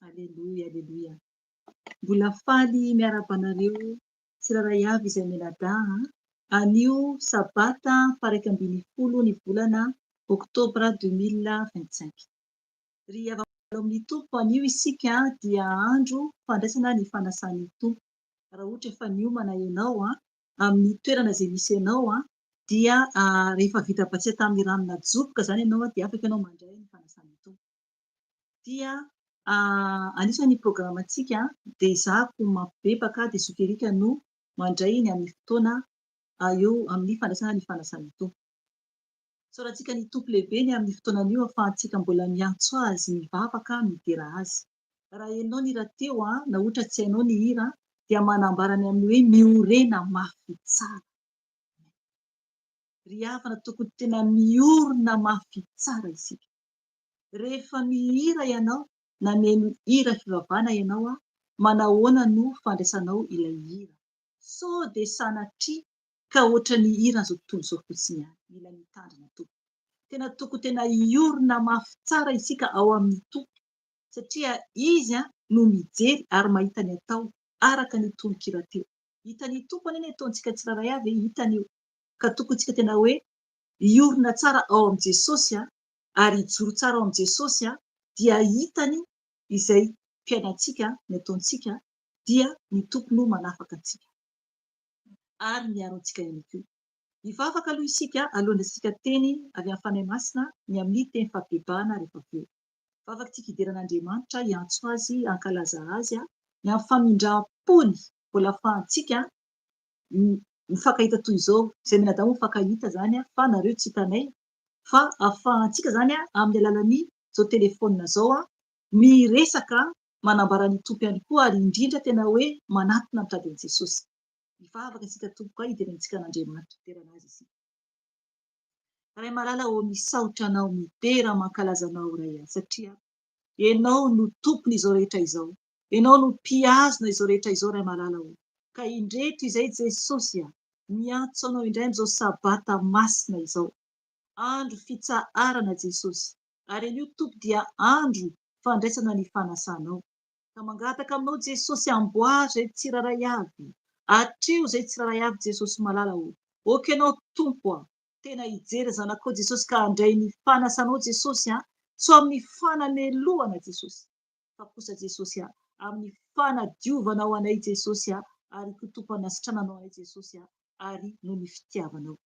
Aleloia, aleloia. Mbola faly miarahaba anareo tsirairay avy izay mianadahy anio sabata faha-11 ny volana oktobra 2025. Ry havana amin'ny Tompo, anio isika dia andro fandraisana ny fanasan'ny Tompo. Raha ohatra efa niomana ianao amin'ny toerana izay misy anao dia rehefa vita batisa tamin'ny rano najoboka izany ianao dia afaka ianao mandray ny fanasan'ny Tompo. Dia anisan'ny programantsika dia izaho mampibebaka dia zoky Eric no mandray ny amin'ny fotoana eo amin'ny fandraisana ny fanasan'ny Tompo. Isaorantsika ny Tompo lehibe ny amin'ny fotoana anio ahafahantsika mbola miantso Azy, mivavaka, midera Azy. Raha henonao ny hira teo na ohatra tsy hainao ny hira dia manambara ny amin'ny hoe miorena mafy tsara. Ry havana tokony tena miorina mafy tsara isika. Rehefa mihira ianao na mihaino hira fivavahana ianao, manahoana no fandraisanao ilay hira? Sao dia sanatria ka ohatran'ny hiran'izao tontolo izao fotsiny ihany. Mila mitandrina tompoko. Tena tokony tena hiorina mafy tsara isika ao amin'ny Tompo satria Izy no mijery ary mahita ny atao araka ny tononkira teo. Hitan'ny Tompo anie ny ataontsika tsirairay avy e, hitany io. Ka tokony tsika tena hoe hiorina tsara ao amin'i Jesosy ary hijoro tsara ao amin'i Jesosy dia hitany izay fiainantsika, ny ataontsika dia ny Tompo no manafaka antsika ary miaro antsika ihany koa. Hivavaka aloha isika alohan'ny handraisantsika teny avy amin'ny Fanahy Masina ny amin'ny teny fampibebahana rehefa avy eo. Vavaka tsika hidera an'Andriamanitra, hiantso Azy, hankalaza Azy ny amin'ny famindram-pony mbola afahantsika mifankahita toy izao. Izay mianadahy moa mifankahita izany fa nareo tsy hitanay fa afahantsika izany amin'ny alalan'izao telefaonina izao miresaka. manambara ny Tompo ihany koa ary indrindra tena hoe manatona mitady an'i Jesosy. Mivavaka isika tompoko a, hiderantsika an'Andriamanitra, hiderana Azy isika. Ray malala ô, misaotra Anao, midera mankalaza Anao Ray a, satria Ianao no Tompon'izao rehetra izao, Ianao no mpihazona izao rehetra izao Ray malala ô. Ka indreto izay Jesosy a, miantso Anao indray amin'izao Sabata masina izao. Andro fitsaharana Jesosy, ary anio Tompo dia andro fandraisana ny fanasanao. Ka mangataka aminao Jesosy amboary izay tsirairay avy, atreho izay tsirairay avy Jesosy malala ô. Ok Ianao Tompo a, tena hijery ny zanakao Jesosy ka handray ny fanasanao Jesosy a, tsy ho amin'ny fanamelohana Jesosy, fa kosa Jesosy a, amin'ny fanadiovanao anay Jesosy a, ary koa Tompo hanasitrananao anay Jesosy a, ary noho ny fitiavanao.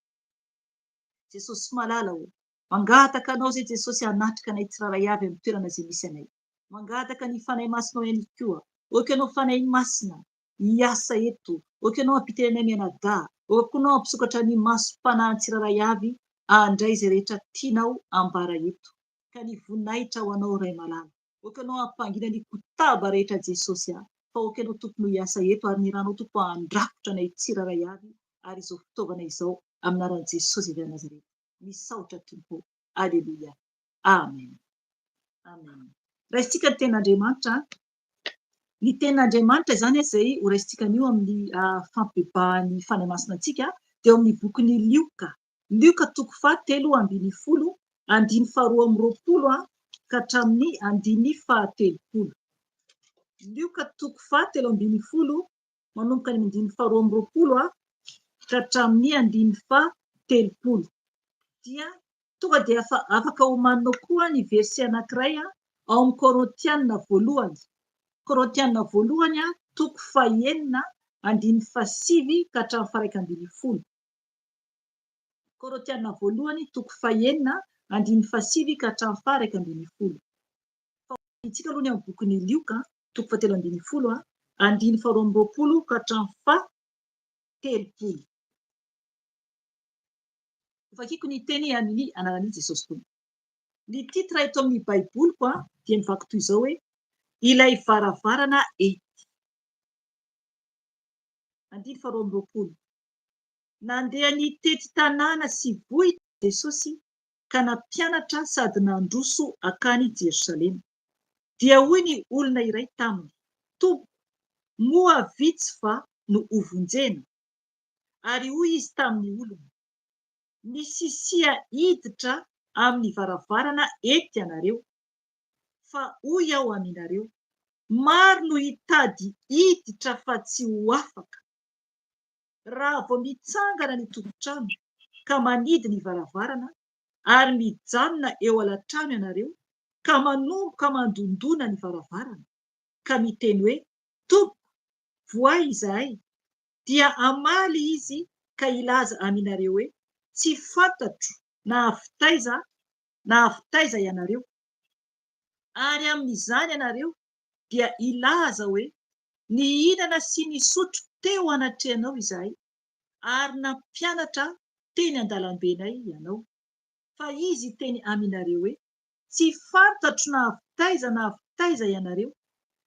Jesosy malala ô, mangataka Anao izay Jesosy hanatrika anay tsirairay avy amin'ny toerana izay misy anay. Mangataka ny Fanahy Masinao ihany koa. Aoka Ianao Fanahy Masina hiasa eto. Aoka Ianao hampiteny anay mianadahy. Aoka koa Ianao hampisokatra ny masom-panahin'ny tsirairay avy handray izay rehetra tianao ambara eto. Ka ny voninahitra ho Anao Ray malala. Aoka Ianao hampangina ny kotaba rehetra Jesosy a! Fa aoka Ianao Tompo no hiasa eto ary ny ranao Tompo handrakotra anay tsirairay avy ary izao fitaovana izao amin'ny anaran'i Jesosy avy any Nazareta. Misaotra Tompo ô. Aleloia. Amen. Amen. Raisintsika ny tenin'Andriamanitra. Ny tenin'Andriamanitra izany izay ho raisintsika anio amin'ny fampibebahan'ny Fanahy Masina antsika dia ao amin'ny bokin'i Lioka. Lioka toko faha-13, andiny faha-22 ka hatramin'ny andiny faha-30. Lioka toko faha-13, manomboka ny andiny faha-22 ka hatramin'ny andiny faha-30. Dia tonga dia afaka omanina koa ny verset anankiray ao amin'ny Korintiana voalohany. Korintiana voalohany toko fahenina andiny fahasivy ka hatramin'ny faha-11. Korintiana voalohany toko fahenina andininy fahasivy ka hatramin'ny faha-11. Fa hovakintsika aloha ny amin'ny bokin'i Lioka, toko faha-13, andininy faha-22 ka hatramin'ny faha-30. Hovakiko ny teny amin'ny anaran'i Jesosy Tompo. Ny titre eto amin'ny Baiboliko dia mivaky toy izao hoe, Ilay varavarana ety. Andininy faha-22. Nandeha nitety tanàna sy vohitra Jesosy ka nampianatra sady nandroso hankany Jerosalema. Dia hoy ny olona iray taminy, Tompoko, moa vitsy va no hovonjena? Ary hoy Izy tamin'ny olona, Misisia hiditra amin'ny varavarana ety ianareo, fa hoy Aho aminareo, maro no hitady hiditra fa tsy ho afaka. Raha vao mitsangana ny tompon-trano ka manidy ny varavarana ary mijanona eo alatrano ianareo ka manomboka mandondona ny varavarana ka miteny hoe, Tompoko, vohay izahay, dia hamaly izy ka hilaza aminareo hoe, Tsy fantatro na avy taiza na avy taiza ianareo. Ary amin'izany ianareo dia hilaza hoe, Nihinana sy nisotro teo anatrehanao izahay, ary nampianatra teny an-dalambenay ianao. Fa izy hiteny aminareo hoe, Tsy fantatro na avy taiza na avy taiza ianareo,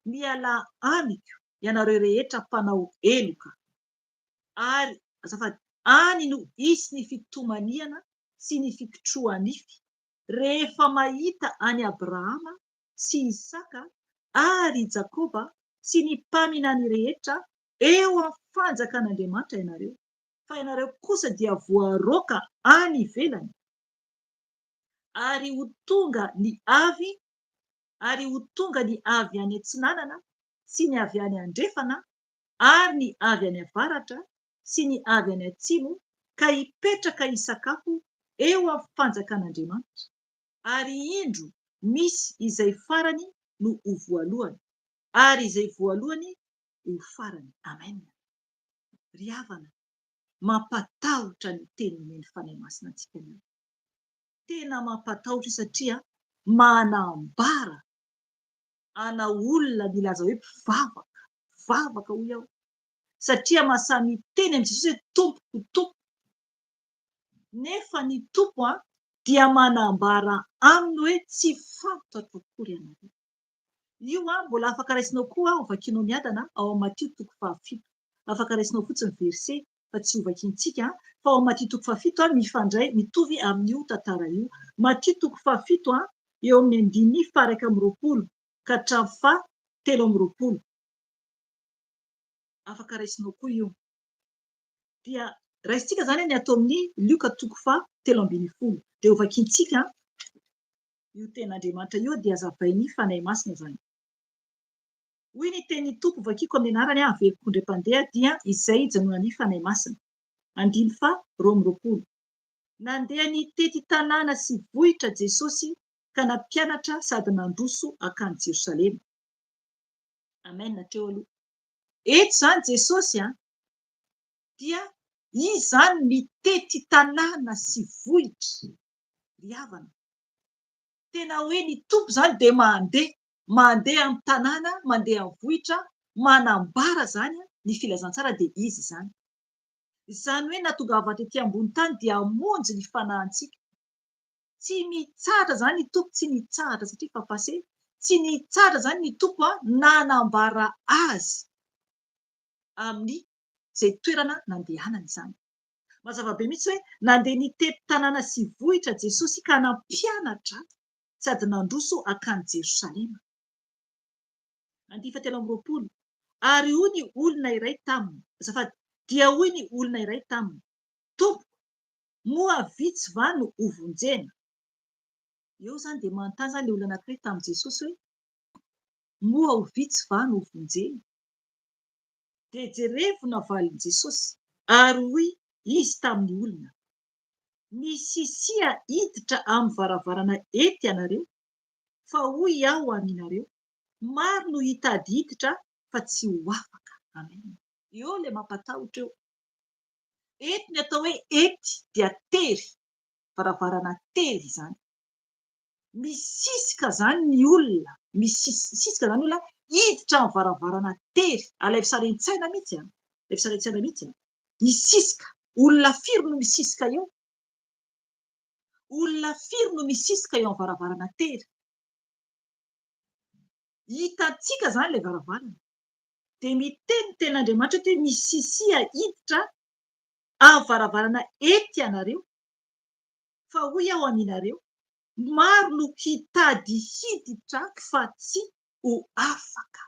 mialà amiko, ianareo rehetra mpanao heloka. Ary, azafady, any no hisy ny fitomaniana sy ny fikitroha-nify, rehefa mahita an'i Abrahama sy Isaka ary i Jakoba sy ny mpaminany rehetra eo amin'ny fanjakan'Andriamanitra ianareo, fa ianareo kosa dia voaroaka any ivelany, ary ho tonga ny avy ary ho tonga ny avy any atsinanana sy ny avy any andrefana ary ny avy any avaratra sy ny avy any atsimo ka hipetraka hisakafo eo amin'ny fanjakan'Andriamanitra. Ary indro misy izay farany no ho voalohany, ary izay voalohany ho farany. Amen. Ry havana, mampatahotra ny teny nomen'ny Fanahy Masina antsika anio. Tena mampatahotra io satria manambara ana olona milaza hoe mpivavaka, mpivavaka hoy aho, satria mahasahy miteny amin'i Jesosy hoe Tompoko, Tompoko. Nefa ny Tompo dia manambara aminy hoe tsy fantatro akory ianareo. Io an, mbola afaka raisinao koa ho vakianao miadana ao amin'ny Matio toko fahafito. Afaka raisinao fotsiny verset fa tsy ho vakiantsika an, fa ao amin'ny Matio toko fahafito an, mifandray, mitovy amin'io tantara io. Matio toko fahafito an, eo amin'ny andininy faha-21 ka hatramin'ny faha-23. Afaka raisinao koa io. Dia raisintsika izany ny ato amin'ny Lioka toko faha-13. Dia ho vakiantsika io tenin'Andriamanitra io dia hazavain'ny Fanahy Masina izany. Hoy ny tenin'ny Tompo, Vakiko amin'ny anarany aho, averiko indray mpandeha, dia izay ijanonan'ny Fanahy Masina. Andininy faha 22. Nandeha nitety tanàna sy vohitra Jesosy ka nampianatra sady nandroso hankany Jerosalema. Amen hatreo aloha. Eto izany Jesosy an, dia Izy izany mitety tanàna sy vohitra. Ry havana, tena hoe ny Tompo izany dia mandeha, mandeha amin'ny tanàna, mandeha amin'ny vohitra, manambara izany ny filazantsara dia Izy izany. Izany hoe nahatongavany tety ambony tany dia hamonjy ny fanahintsika. Tsy mitsahatra izany ny Tompo, tsy nitsahatra satria efa passé, tsy nitsahatra izany ny Tompo nanambara Azy amin'ny izay toerana nandehanany izany. Mazava be mihitsy hoe nandeha nitety tanàna sy vohitra Jesosy ka nampianatra sady nandroso hankany Jerosalema. Andiany fahatelo amby 20. Ary hoy ny olona iray taminy, azafady, dia hoy ny olona iray taminy, Tompoko, moa vitsy va no hovonjena? Eo izany dia manontany izany ilay olona anankiray tamin'i Jesosy hoe, Moa ho vitsy va no hovonjena? Dia jerevo navalin'i Jesosy, ary hoy Izy tamin'ny olona, Misisia hiditra amin'ny varavarana ety ianareo, fa hoy Aho aminareo, maro no hitady hiditra fa tsy ho afaka. Amen. Eo ilay mampatahotra eo. Eto ny atao hoe ety dia tery, varavarana tery izany. Misisika izany ny olona, misisika izany ny olona hiditra amin'ny varavarana tery. Alaivo sary an-tsaina mihitsy an, alaivo sary an-tsaina mihitsy an. Misisika, olona firy no misisika eo? Olona firy no misisika eo amin'ny varavarana tery? Hitantsika izany ilay varavarana. Dia miteny ny tenin'Andriamanitra eto hoe misisia hiditra amin'ny varavarana ety ianareo. Fa hoy aho aminareo, maro no hitady hiditra fa tsy ho afaka.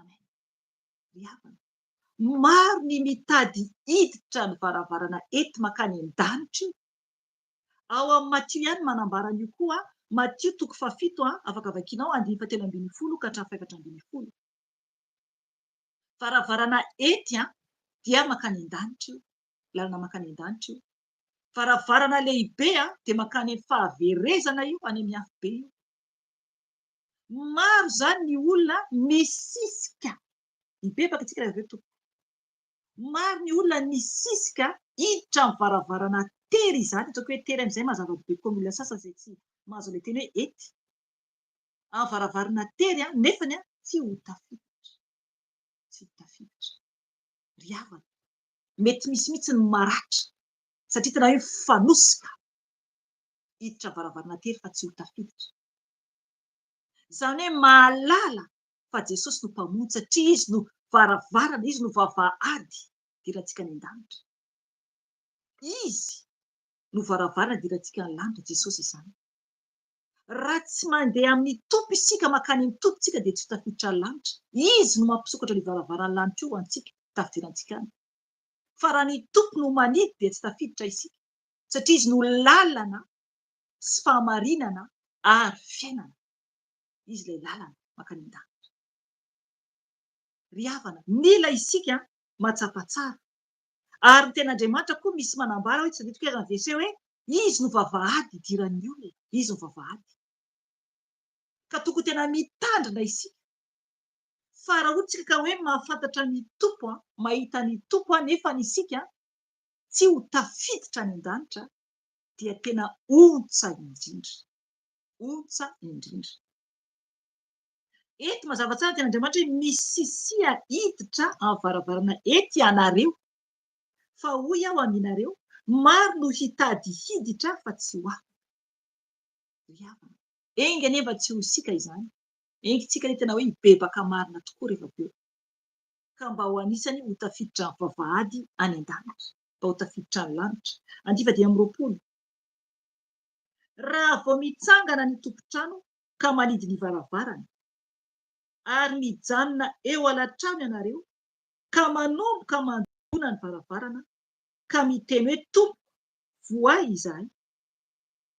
Amen. Ry havana, maro ny mitady hiditra ny varavarana ety mankany an-danitra io. Ao amin'ny Matio ihany manambara an'io koa, Matio toko fahafito, afaka vakianao, andininy fahatelo ambin'ny folo ka hatramin'ny fahefatra ambin'ny folo. Varavarana ety dia mankany an-danitra io, lalana mankany an-danitra io. Varavarana lehibe dia mankany amin'ny fahaverezana io, any amin'ny afobe io. Maro izany ny olona misisika. Hibebaka isika rehefa avy eo tompoko. Maro ny olona misisika hiditra amin'ny varavarana tery izany, ataoko hoe tery amin'izay mazava bebe kokoa amin'ny olona sasany izay tsy mahazo ilay teny hoe ety. Amin'ny varavarana tery nefany tsy ho tafiditra. Tsy ho tafiditra. Ry havana, mety misy mihitsy ny maratra satria tena hoe mifanosika hiditra varavarana tery fa tsy ho tafiditra. Izany hoe mahalala fa Jesosy no Mpamonjy satria Izy no varavarana, Izy no vavahady idirantsika any an-danitra. Izy no varavarana idirantsika any lanitra, Jesosy izany. Raha tsy mandeha amin'ny Tompo isika, mankany amin'ny Tompo isika dia tsy ho tafiditra ny lanitra. Izy no mampisokatra ny varavaran'ny lanitra io ho antsika, tafidirantsika any. Fa raha ny Tompo no manidy dia tsy tafiditra isika, satria Izy no lalana sy fahamarinana ary fiainana. Izy ilay lalana mankany an-danitra. Ry havana, mila isika mahatsapa tsara. Ary ny tenin'Andriamanitra koa misy manambara hoe, tsy tadidiko aiza ny verset hoe, Izy no vavahady idiran'ny olona, Izy no vavahady. Ka tokony tena mitandrina isika. Fa raha ohatra isika ka hoe mahafantatra ny Tompo, mahita ny Tompo nefa isika tsy ho tafiditra any an-danitra dia tena ontsa indrindra. Ontsa indrindra. Eto mazava tsara ny tenin'Andriamanitra hoe misisia hiditra amin'ny varavarana ety ianareo. Fa hoy aho aminareo, maro no hitady hiditra fa tsy ho afaka. Ry havana, enga anie mba tsy ho isika izany. Enga isika anie tena hoe hibebaka marina tokoa rehefa avy eo. Ka mba ho anisany ho tafiditra ny vavahady any an-danitra. Mba ho tafiditra ny lanitra. Andiva 25. Raha vao mitsangana ny tompon-trano ka manidy ny varavarana, ary mijanona eo alatrano ianareo ka manomboka mandona ny varavarana ka miteny hoe, Tompoko, vohay izahay,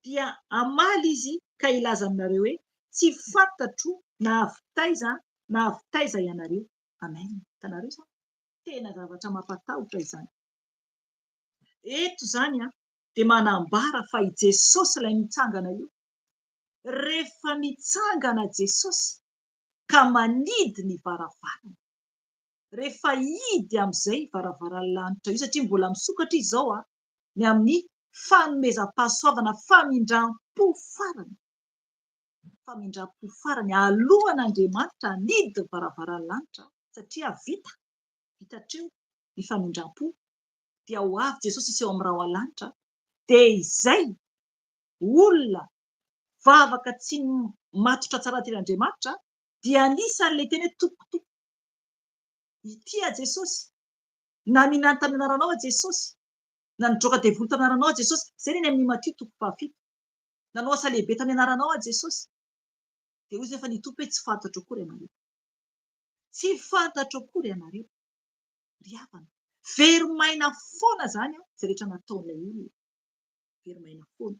dia hamaly izy ka hilaza aminareo hoe, Tsy fantatro na avy taiza na avy taiza ianareo. Amen. Hitanareo izany? Tena zavatra mampatahotra izany. Eto izany dia manambara fa i Jesosy ilay mitsangana io. Rehefa mitsangana Jesosy ka manidy ny varavarana, rehefa hidy amin'izay varavaran'ny lanitra io, satria mbola misokatra izy izao ny amin'ny fanomezam-pahasoavana famindram-po farany, famindram-po farany alohan'Andriamanitra hanidy ny varavaran'ny lanitra, satria vita, vita hatreo ny famindram-po, dia ho avy Jesosy hiseho amin'ny rahona lanitra, dia izay olona vavaka tsy matotra tsara teny Andriamanitra dia anisan'ilay teny hoe tompoko tompoko. Ity aho Jesosy, naminany tamin'ny anaranao aho Jesosy, na nidroaka devoly tamin'ny anaranao aho Jesosy, izay ny any amin'ny Matio toko fahafito. Nanao asa lehibe tamin'ny anaranao aho Jesosy. Dia hoy nefa ny Tompo hoe tsy fantatro akory ianareo. Tsy fantatro akory ianareo. Ry havana, very maina foana izany izay rehetra nataon'ilay olona. Very maina foana.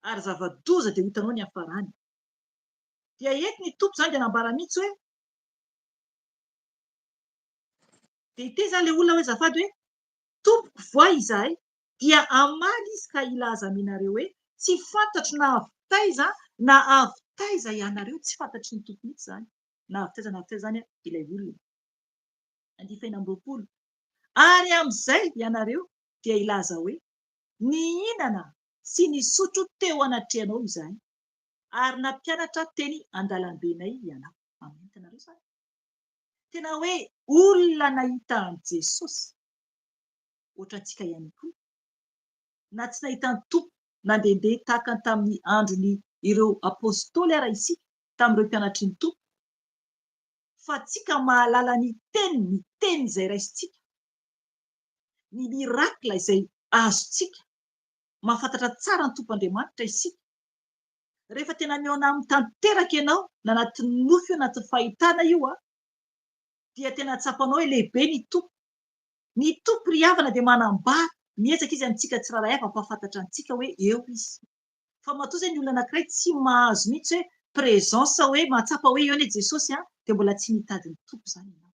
Ary zava-doza dia ho hitanao ny hafarany. Dia eto ny Tompo izany dia nambara mihitsy hoe, dia hiteny izany ilay olona hoe azafady hoe, Tompoko voay izahay, dia hamaly izy ka hilaza aminareo hoe, tsy fantatro na avy taiza na avy taiza ianareo, tsy fantatry ny Tompo mihitsy izany na avy taiza na avy taiza izany ilay olona. Andiany faha-26. Ary amin'izay ianareo dia hilaza hoe, Nihinana sy nisotro teo anatrehanao izahay, ary nampianatra teny an-dalambenay ianao. Amen. Hitanareo izany? Tena hoe olona nahita an'i Jesosy, ohatrantsika ihany koa, na tsy nahita ny Tompo nandehandeha tahaka ny tamin'ny andron'ny ireo apostoly ara isika, tamin'ireo mpianatry ny Tompo, fa tsika mahalala ny teniny, ny teny izay raisintsika, ny miracle izay azontsika, mahafantatra tsara ny Tompo Andriamanitra isika. Rehefa tena mihaona aminy tanteraka ianao, na anatin'ny nofy io, anatin'ny fahitana io, dia tena tsapanao hoe lehibe ny Tompo. Ny Tompo ry havana dia manambara, miezaka Izy amintsika tsirairay avy hampahafantatra antsika hoe eo Izy. Fa matoa izay ny olona anankiray tsy mahazo mihitsy hoe présence hoe mahatsapa hoe eo anie Jesosy an, dia mbola tsy mitady ny Tompo izany ianao.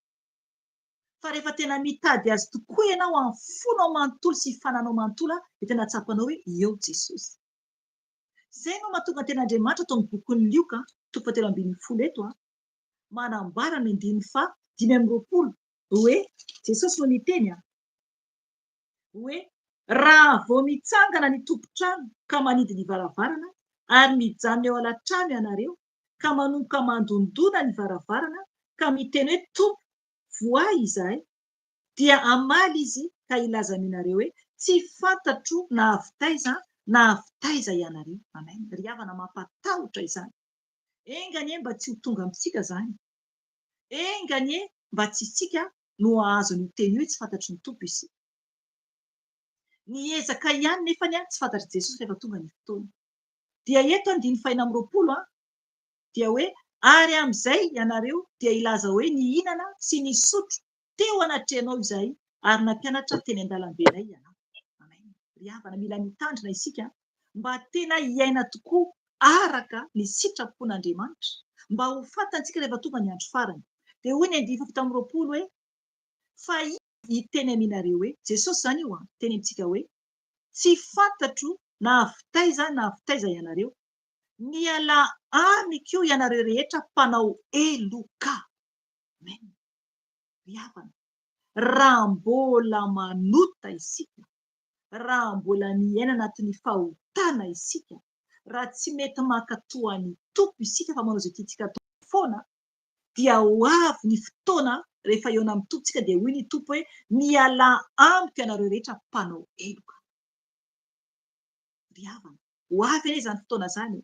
Fa rehefa tena mitady Azy tokoa ianao amin'ny fonao manontolo sy fananao manontolo dia tena tsapanao hoe eo Jesosy. Izay no mahatonga ny tenin'Andriamanitra ato amin'ny bokin'i Lioka, toko fahatelo ambinifolo eto, manambara ny andininy faha 25 hoe, Jesosy no niteny an, hoe, Raha vao mitsangana ny tompon-trano ka manidy ny varavarana ary mijanona eo alatrano ianareo ka manomboka mandondona ny varavarana ka miteny hoe, Tompo, vohay izahay, dia hamaly izy ka hilaza aminareo hoe, Tsy fantatro na avy taiza na avy taiza ianareo. Amen. Ry havana, mampatahotra izany. Enga anie mba tsy ho tonga amintsika izany. Enga anie mba tsy isika no hahazo an'io teny io hoe tsy fantatry ny Tompo isika. Niezaka ihany nefany tsy fantatr'i Jesosy rehefa tonga ny fotoana. Dia eto andininy fahenina amby 20 dia hoe ary amin'izay ianareo dia hilaza hoe nihinana sy nisotro teo anatrehanao izahay ary nampianatra teny an-dalambenay ianao. Amen. Ry havana, mila mitandrina isika mba tena hiaina tokoa araka ny sitrapon'Andriamanitra, mba ho fantantsika rehefa tonga ny andro farany. Dia hoy ny andininy faha-27 hoe, Fa izy hiteny aminareo hoe, Jesosy izany io an, miteny amintsika hoe, Tsy fantatro na avy taiza na avy taiza ianareo, mialà amiko ianareo rehetra mpanao heloka. Amen. Ry havana, raha mbola manota isika, raha mbola miaina anatin'ny fahotana isika, raha tsy mety mankatò an'ny Tompo isika fa manao izay tiantsika atao foana, dia ho avy ny fotoana rehefa hihaona amin'ny Tompo isika dia hoy ny Tompo hoe, Mialà amiko ianareo rehetra mpanao heloka. Ry havana, ho avy anie izany fotoana izany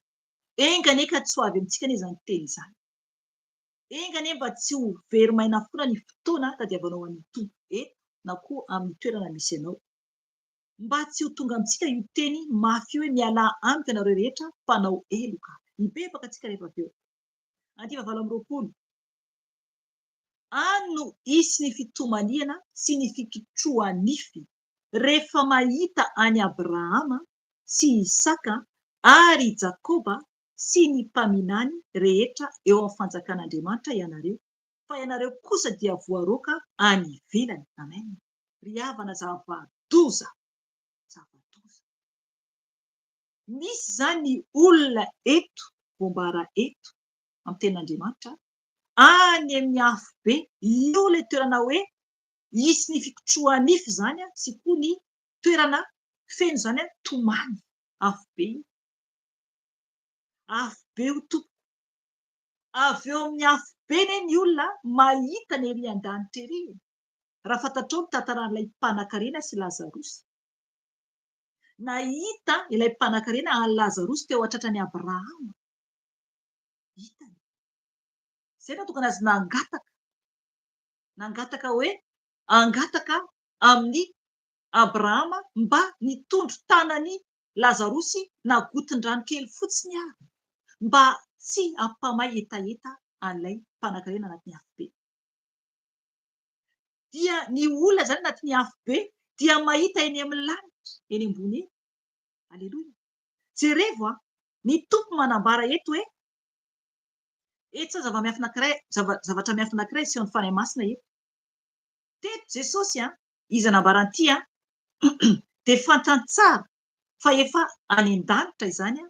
e! Enga anie ka tsy ho avy amintsika anie izany teny izany. Enga anie mba tsy ho very maina foana ny fotoana tadiavanao an'ny Tompo eto na koa amin'ny toerana misy anao. Mba tsy ho tonga amintsika io teny mafy io hoe mialà amiko ianareo rehetra mpanao heloka. Hibebaka antsika rehefa avy eo. Andiva 28. Any no hisy ny fitomaniana sy ny fikitroha-nify rehefa mahita an'i Abrahama sy Isaka ary i Jakoba sy ny mpaminany rehetra eo amin'ny fanjakan'Andriamanitra ianareo, fa ianareo kosa dia voaroaka any ivelany. Amen. Ry havana, zava-doza! Zava-doza. Misy izany ny olona eto, voambara eto, amin'ny tenin'Andriamanitra, any amin'ny afobe, io ilay toerana hoe hisy ny fikitroha-nify izany sy koa ny toerana feno izany tomany, afobe io. Afobe io tompoko. Avy eo amin'ny afobe anie ny olona mahita ny ery an-danitra ery e. Raha fantatrao ny tantaran'ilay mpanakarena sy Lazarosy. Nahita ilay mpanakarena an'i Lazarosy teo an-tratran'i Abrahama. Hitany. Izay no nahatonga azy nangataka. Nangataka hoe hangataka amin'i Abrahama mba nitondro tanan'i Lazarosy na gotin-drano kely fotsiny ary mba tsy hampamay hetaheta an'ilay mpanankarena anatin'ny afobe. Dia ny olona izany anatin'ny afobe dia mahita eny amin'ny lanitra, eny ambony eny. Aleloia. Jerevo an, ny Tompo manambara eto hoe, eto izao zava-miafina anankiray, zavatra miafina anankiray asehon'ny Fanahy Masina eto. Teto Jesosy an, izy anambarany ity an, dia fantany tsara fa efa any an-danitra izany an,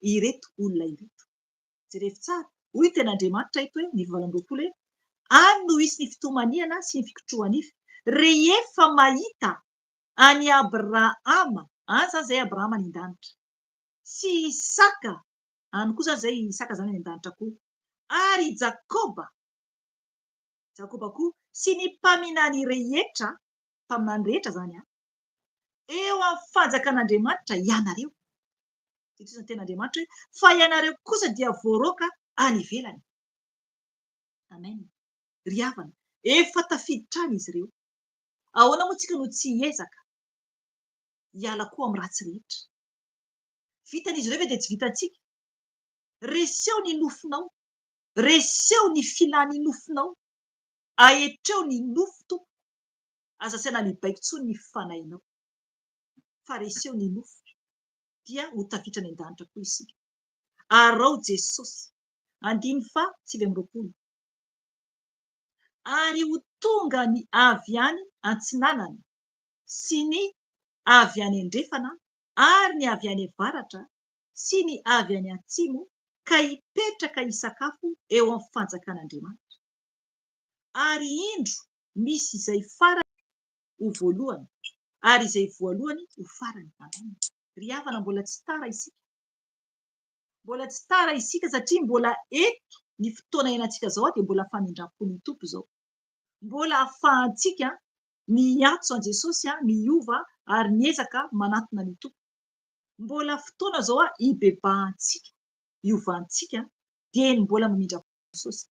ireto olona ireto. Jerevo tsara, hoy ny tenin'Andriamanitra eto hoe, ny 28 hoe, Any no hisy ny fitomaniana sy ny fikitroha-nify, rehefa mahita an'i Abrahama, any izany izay Abrahama any an-danitra, sy Isaka, any koa izany izay Isaka izany any an-danitra koa, ary i Jakoba, Jakoba koa, sy ny mpaminany rehetra, mpaminany rehetra izany an, eo amin'ny fanjakan'Andriamanitra ianareo. Dia toy izany tenin'Andriamanitra hoe, fa ianareo kosa dia voaroaka any ivelany. Amen. Ry havana, efa tafiditra any izy ireo. Ahoana moa tsika no tsy hiezaka hiala koa amin'ny ratsy rehetra? Vitan'izy ireo ve dia tsy vitantsika? Reseo ny nofonao. Reseo ny filan'ny nofonao. Aetreo ny nofo, tompoko. Aza asaina mibaiko intsony ny fanahinao. Fa reseo ny nofo. Dia ho tafiditra any an-danitra koa isika. Araho Jesosy. Andininy faha 29. Ary ho tonga ny avy any antsinanana sy ny avy any andrefana ary ny avy any avaratra sy ny avy any atsimo ka hipetraka hisakafo eo amin'ny fanjakan'Andriamanitra. Ary indro misy izay farany ho voalohany, ary izay voalohany ho farany. Amen. Ry havana, mbola tsy tara isika. Mbola tsy tara isika satria mbola eto ny fotoana iainantsika izao dia mbola famindram-pon'ny Tompo izao. Mbola ahafahantsika miantso an'i Jesosy, miova ary miezaka manatona ny Tompo. Mbola fotoana izao hibebahantsika, hiovantsika dieny mbola mamindra fo Jesosy.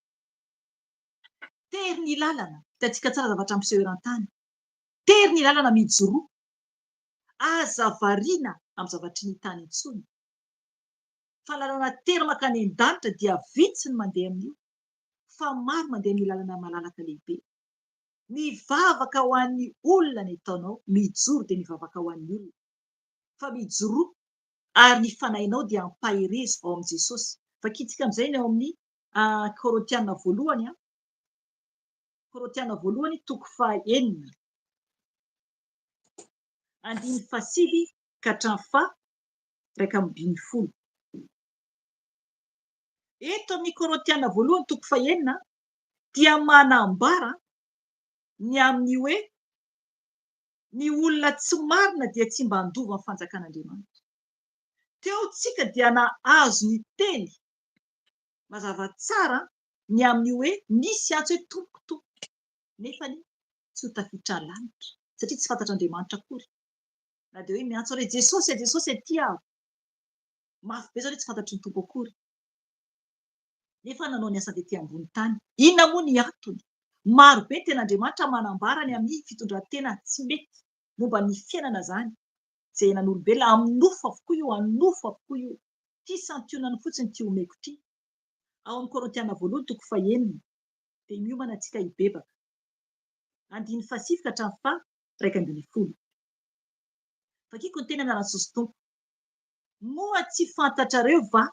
Tery ny lalana, hitantsika tsara zavatra miseho eran-tany. Tery ny lalana mijoroa. Aza variana amin'ny zavatry ny tany intsony. Fa ny lalana tery mankany an-danitra dia vitsy ny mandeha amin'io, fa maro mandeha amin'io lalana malalaka lehibe. Mivavaka ho an'ny olona ny ataonao, mijoro dia mivavaka ho an'ny olona. Fa mijoroa ary ny fanahinao dia ampaherezo ao amin'i Jesosy. Vakintsika amin'izay ny ao amin'ny Korintiana voalohany, Korintiana voalohany toko fahenina, andininy fahasivy ka hatramin'ny faha 11. Eto amin'ny Korintiana voalohany toko fahenina dia manambara ny amin'ny hoe ny olona tsy marina dia tsy mba handova ny fanjakan'Andriamanitra. Teo tsika dia nahazo ny teny mazava tsara ny amin'ny hoe misy antso hoe tompoko tompoko nefany tsy ho tafiditra lanitra satria tsy fantatr'Andriamanitra akory. Na dia hoe miantso ary hoe Jesosy e Jesosy e aty aho. Mafy be izany hoe tsy fantatry ny Tompo akory. Nefa nanao ny asany tety ambony tany. Inona moa ny antony? Maro be ny tenin'Andriamanitra manambara ny amin'ny fitondran-tena tsy mety momba ny fiainana izany. Izay iainan'olombelona amin'ny nofo avokoa io, an'ny-nofo avokoa io. Ity santionany fotsiny ity omeko ity. Ao amin'ny Korintiana voalohany toko fahenina dia miomana antsika hibebaka. Andininy fahasivy ka hatramin'ny faha 11. Vakiko ny teny anaran'i Jesosy Tompo. Moa tsy fantatrareo va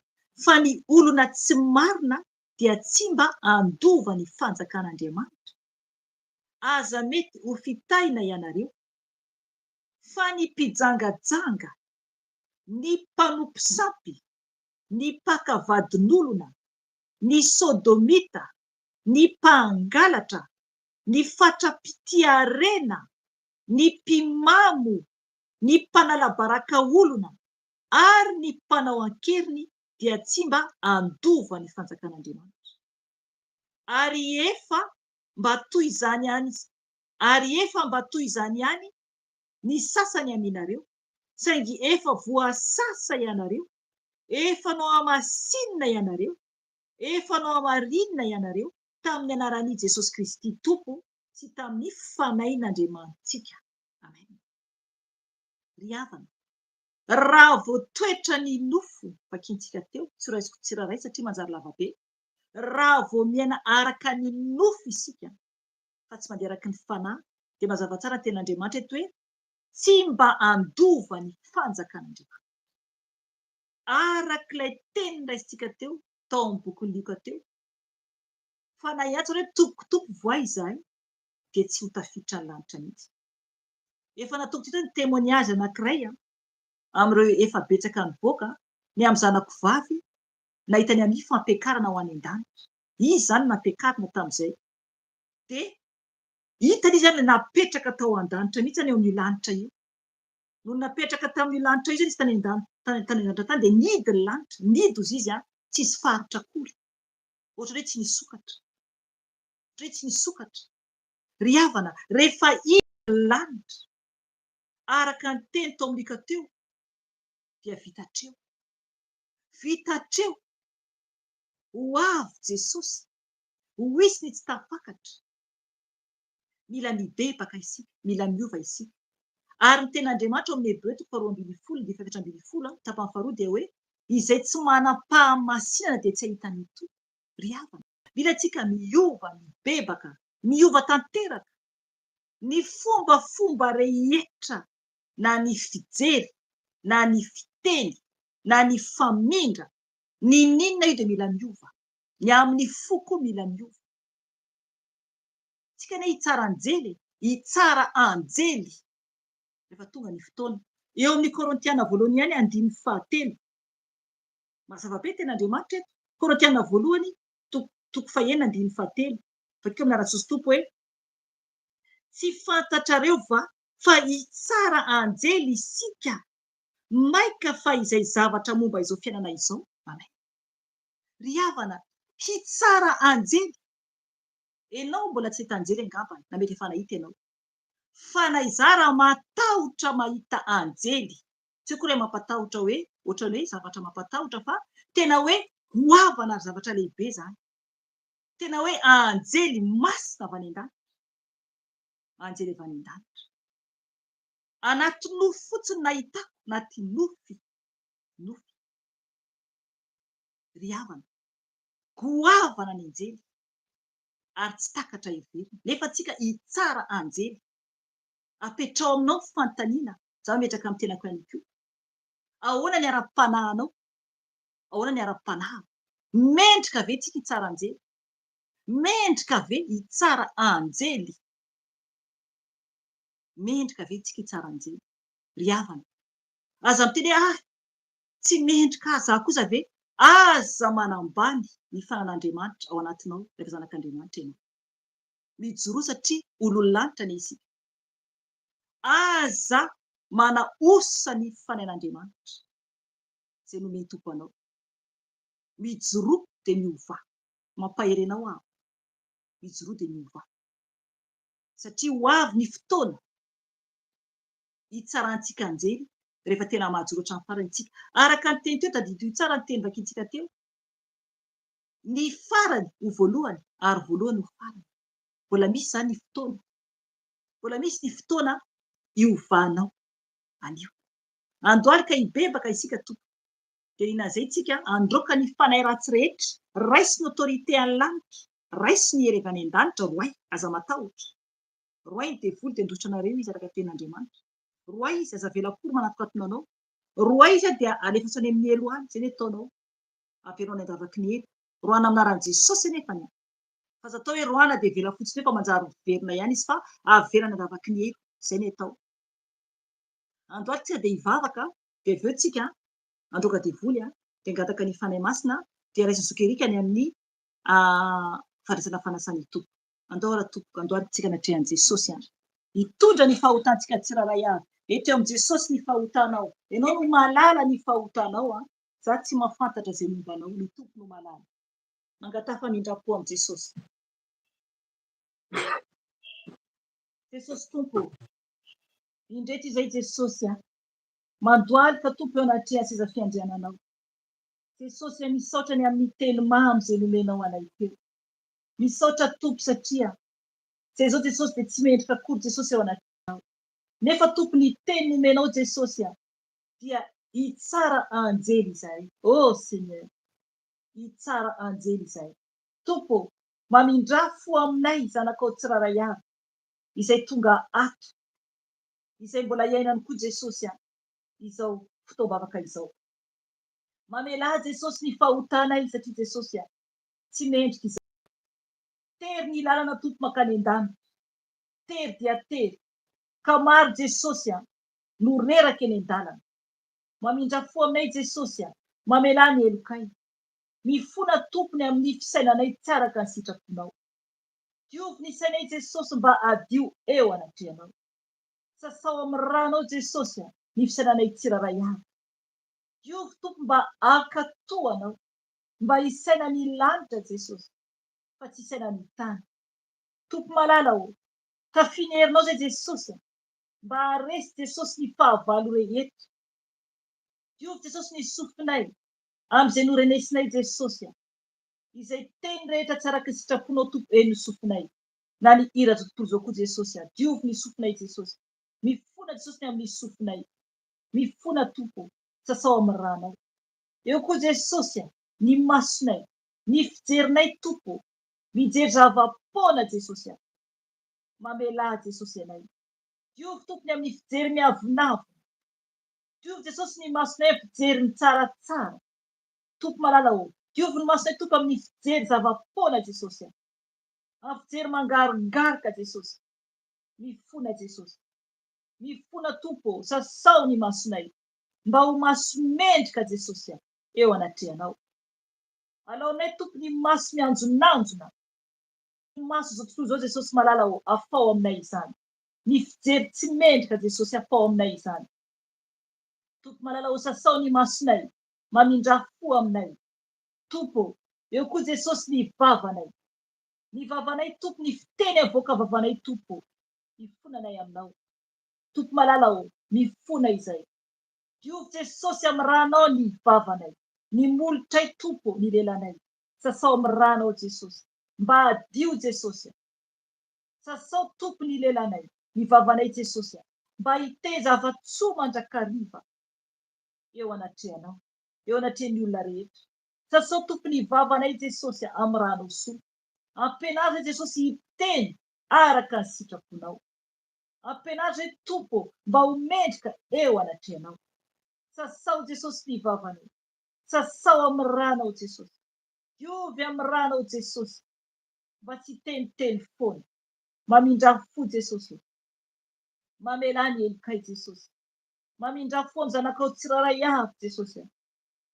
fa ny olona tsy marina dia tsy mba handova ny fanjakan'Andriamanitra? Aza mety ho fitahina ianareo. Fa ny mpijangajanga, ny mpanompo sampy, ny mpaka vadin'olona, ny sodomita, ny mpangalatra, ny fatra-pitia harena, ny mpimamo, ny mpanala baraka olona, ary ny mpanao an-keriny dia tsy mba handova ny fanjakan'Andriamanitra. Ary efa mba toy izany ihany ary efa mba toy izany ihany ny sasany aminareo, saingy efa voasasa ianareo, efa nohamasinina ianareo, efa nohamarinina ianareo tamin'ny anaran'i Jesosy Kristy Tompo sy tamin'ny Fanahin'Andriamanitsika. Amen. Ry havana, raha vao toetra ny nofo, vakintsika teo, tsy raisiko tsirairay satria manjary lavabe, raha vao miaina araka ny nofo isika, fa tsy mandeha araka ny fanahy, dia mazava tsara ny tenin'Andriamanitra eto hoe, tsy mba handova ny fanjakan'Andriamanitra. Araka ilay teny noraisintsika teo, tao amin'ny bokin'i Lioka teo, fa na hiantso hoe tompoko tompo voay izahay, dia tsy ho tafiditra ny lanitra mihitsy. Efa nataoko teto ny témoignage anankiray amin'ireo efa betsaka nivoaka, ny amin'ny zanako vavy nahita ny amin'ny fampiakarana ho any an-danitra. Izy izany nampiakarina tamin'izay. Dia hitany izy izany napetraka tao an-danitra mihitsy any eo amin'io lanitra io. Nony napetraka tamin'io lanitra io izany izy tany an-danitra tany an-danitra tany dia nihidy ny lanitra, nihidy hozy izy tsisy faritra akory. Ohatran'ny hoe tsy nisokatra. Ohatran'ny hoe tsy nisokatra. Ry havana, rehefa hiditra ny lanitra, araka ny teny tao amin'ny Lioka teo, dia vita hatreo. Vita hatreo. Ho avy Jesosy. Ho hisy ny tsy tafakatra. Mila mibebaka isika, mila miova isika. Ary ny tenin'Andriamanitra ao amin'ny Hebreo toko faharoa ambinifolo, andininy fahefatra ambinifolo, tapany faharoa dia hoe, Izay tsy manam-pahamasinana dia tsy hahita ny Tompo. Ry havana, mila antsika miova, mibebaka, miova tanteraka. Ny fombafomba rehetra na ny fijery, na ny fiteny, na ny famindra, n'inon'inona io dia mila miova. Ny amin'ny fo koa mila miova. Tsika anie hitsara anjely e! Hitsara anjely rehefa tonga ny fotoana. Eo amin'ny Korintiana voalohany ihany andininy fahatelo. Mazava be tena Andriamanitra eto. Korintiana voalohany toko toko fahenina andininy fahatelo. Vakio amin'ny anaran'i Jesosy Tompo hoe, Tsy fantatrareo va fa hitsara anjely isika? Mainka fa izay zavatra momba izao fiainana izao. Amen. Ry havana, hitsara anjely. Enao mbola tsy nahita anjely angambany, na mety efa nahita ianao. Fa na izaho raha matahotra mahita anjely, tsy akory hoe mampatahotra hoe ohatran'ny hoe zavatra mampatahotra fa tena hoe goavana ary zavatra lehibe izany. Tena hoe anjely masina avy any an-danitra. Anjely avy any an-danitra. Anaty nofy fotsiny nahitako, anaty nofy, nofy. Ry havana, goavana ny anjely ary tsy takatra heverina. Nefa tsika hitsara anjely. Apetraho aminao ny fanontaniana, izaho mipetraka amin'ny tenako ihany koa. Ahoana ny ara-panahinao? Ahoana ny ara-panahiko? Mendrika ve tsika hitsara anjely? Mendrika ve hitsara anjely? Mendrika ve tsika hitsara anjely? Ry havana, aza miteny hoe ah, tsy mendrika ahy, izaho kosa ve? Aza manambany ny fanan'Andriamanitra ao anatinao rehefa zanak'Andriamanitra ianao. Mijoroa satria olon'ny lanitra anie isika. Aza manaosa ny fanahin'Andriamanitra izay nomen'ny Tompo anao. Mijoroa dia miovà. Mampahery anao aho. Mijoroa dia miovà. Satria ho avy ny fotoana hitsarantsika anjely. Rehefa tena mahajoro hatramin'ny farany isika. Araka ny teny teo, tadidio tsara ny teny vakintsika teo, ny farany ho voalohany ary voalohany ho farany. Mbola misy izany ny fotoana. Mbola misy ny fotoana hiovanao anio. Andohalika hibebaka isika Tompoko. Dia inona izay tsika handroaka ny fanahy ratsy rehetra, raiso ny autorité any lanitra, raiso ny hery avy any an-danitra, roahy, aza matahotra. Roahy ny devoly dia handositra anareo izy araka ny tenin'Andriamanitra. Roahy izy, aza avela akory manatokatona anao. Roahy izy dia alefaso any amin'ny helo any, izay ny ataonao. Avereno any an-davaky ny helo. Roahina amin'ny anaran'i Jesosy anefa ny. Fa aza atao hoe roahina dia avela fotsiny eo fa manjary miverina ihany izy fa averina any an-davaky ny helo. Izay ny atao. Androany tsika dia hivavaka dia avy eo tsika handroaka devoly dia hangataka ny Fanahy Masina dia raisin'i Zoky Eric any amin'ny fandraisana fanasan'ny Tompo. Andao ra tompoko, andao ary tsika anatrehan'i Jesosy ary hitondra ny fahotantsika tsirairay avy. Eto eo amin'i Jesosy ny fahotanao. Ianao no mahalala ny fahotanao an. Za tsy mahafantatra izay momba anao, ny Tompo no mahalala. Mangataha famindram-po amin'i Jesosy. Jesosy Tompo ô. Indreto izay Jesosy a. Mandohalika Tompo eo anatrehan'ny seza fiandriananao. Jesosy a, misaotra ny amin'ny teny mamy izay nomenao anay teo. Misaotra Tompo satria zay zao Jesosy dia tsy mendrika akory Jesosy eo anatrehanao. Nefa Tompo ny teny nomenao Jesosy a dia hitsara anjely izahay. Oh Seigneur. Hitsara anjely izahay. Tompo ô, mamindrà fo aminay zanakao tsirairay avy izay tonga ato, izay mbola iainany koa Jesosy a, izao fotoam-bavaka izao. Mamelà Jesosy ny fahotanay satria Jesosy a, tsy mendrika izahay. Tery ny lalana Tompo mankany an-danitra. Tery dia tery. Ka maro Jesosy a, no reraka eny an-dalana. Mamindra fo aminay Jesosy a, mamelà ny helokay. Mifona Tompo ny amin'ny fisainanay tsy araka ny sitraponao. Diovy ny sainay Jesosy mba hadio eo anatrehanao. Sasao amin'ny ranao Jesosy a, ny fisainanay tsirairay avy. Diovy Tompo mba hankatò Anao. Mba hisaina ny lanitra Jesosy fa tsy hisaina ny tany. Tompo malala ô, tafio ny herinao zay Jesosy a, mba haharesy Jesosy ny fahavalo rehetra. Diovy Jesosy ny sofinay amin'izay norenesinay Jesosy a. Izay teny rehetra tsy araka ny sitraponao Tompo eny ny sofinay na ny hira zao tontolo zao koa Jesosy a. Diovy ny sofinay Jesosy. Mifona Jesosy ny amin'ny sofinay. Mifona Tompo ô, sasao amin'ny ranao. Eo koa Jesosy a, ny masonay, ny fijerinay Tompo ô, mijery zava-poana Jesosy a. Mamelà Jesosy anay. Diovy Tompo ny amin'ny fijery miavonavona. Diovy Jesosy ny masonay amin'ny fijery mitsaratsara. Tompo malala ô, diovy ny masonay Tompo amin'ny fijery zava-poana Jesosy a. Amin'ny fijery mangarongaroka Jesosy. Mifona Jesosy. Mifona Tompo ô, sasao ny masonay. Mba ho maso mendrika Jesosy a, eo anatrehanao. Alaonay Tompo ny maso mianjonanjona, ny maso izao tontolo izao Jesosy malala ô, afao aminay izany. Ny fijery tsy mendrika Jesosy, afao aminay izany. Tompo malala ô, sasao ny masonay, mamindrà fo aminay. Tompo ô, eo koa Jesosy ny vavanay. Ny vavanay Tompo, ny fiteny avoaka vavanay Tompo ô, ifonanay aminao. Tompo malala ô, mifona izay. Diovy Jesosy amin'ny ranao ny vavanay, ny molotray Tompo ô, ny lelanay. Sasao amin'ny ranao Jesosy. Mba hadio Jesosy a. Sasao Tompo ny lelanay, ny vavanay Jesosy a. Mba hiteza afa-tsoa mandrakariva eo anatrehanao, eo anatrehan'ny olona rehetra. Sasao Tompo ny vavanay Jesosy a, amin'ny ranao soa. Ampianaro izay Jesosy hiteny araka ny sitraponao. Ampianaro izay Tompo ô, mba ho mendrika eo anatrehanao. Sasao Jesosy ny vavanay. Sasao amin'ny ranao Jesosy. Diovy amin'ny ranao Jesosy. Mba tsy hiteniteny foana. Mamindrà fo Jesosy ô. Mamelà ny helokay Jesosy. Mamindrà fo amin'ny zanakao tsirairay avy Jesosy a.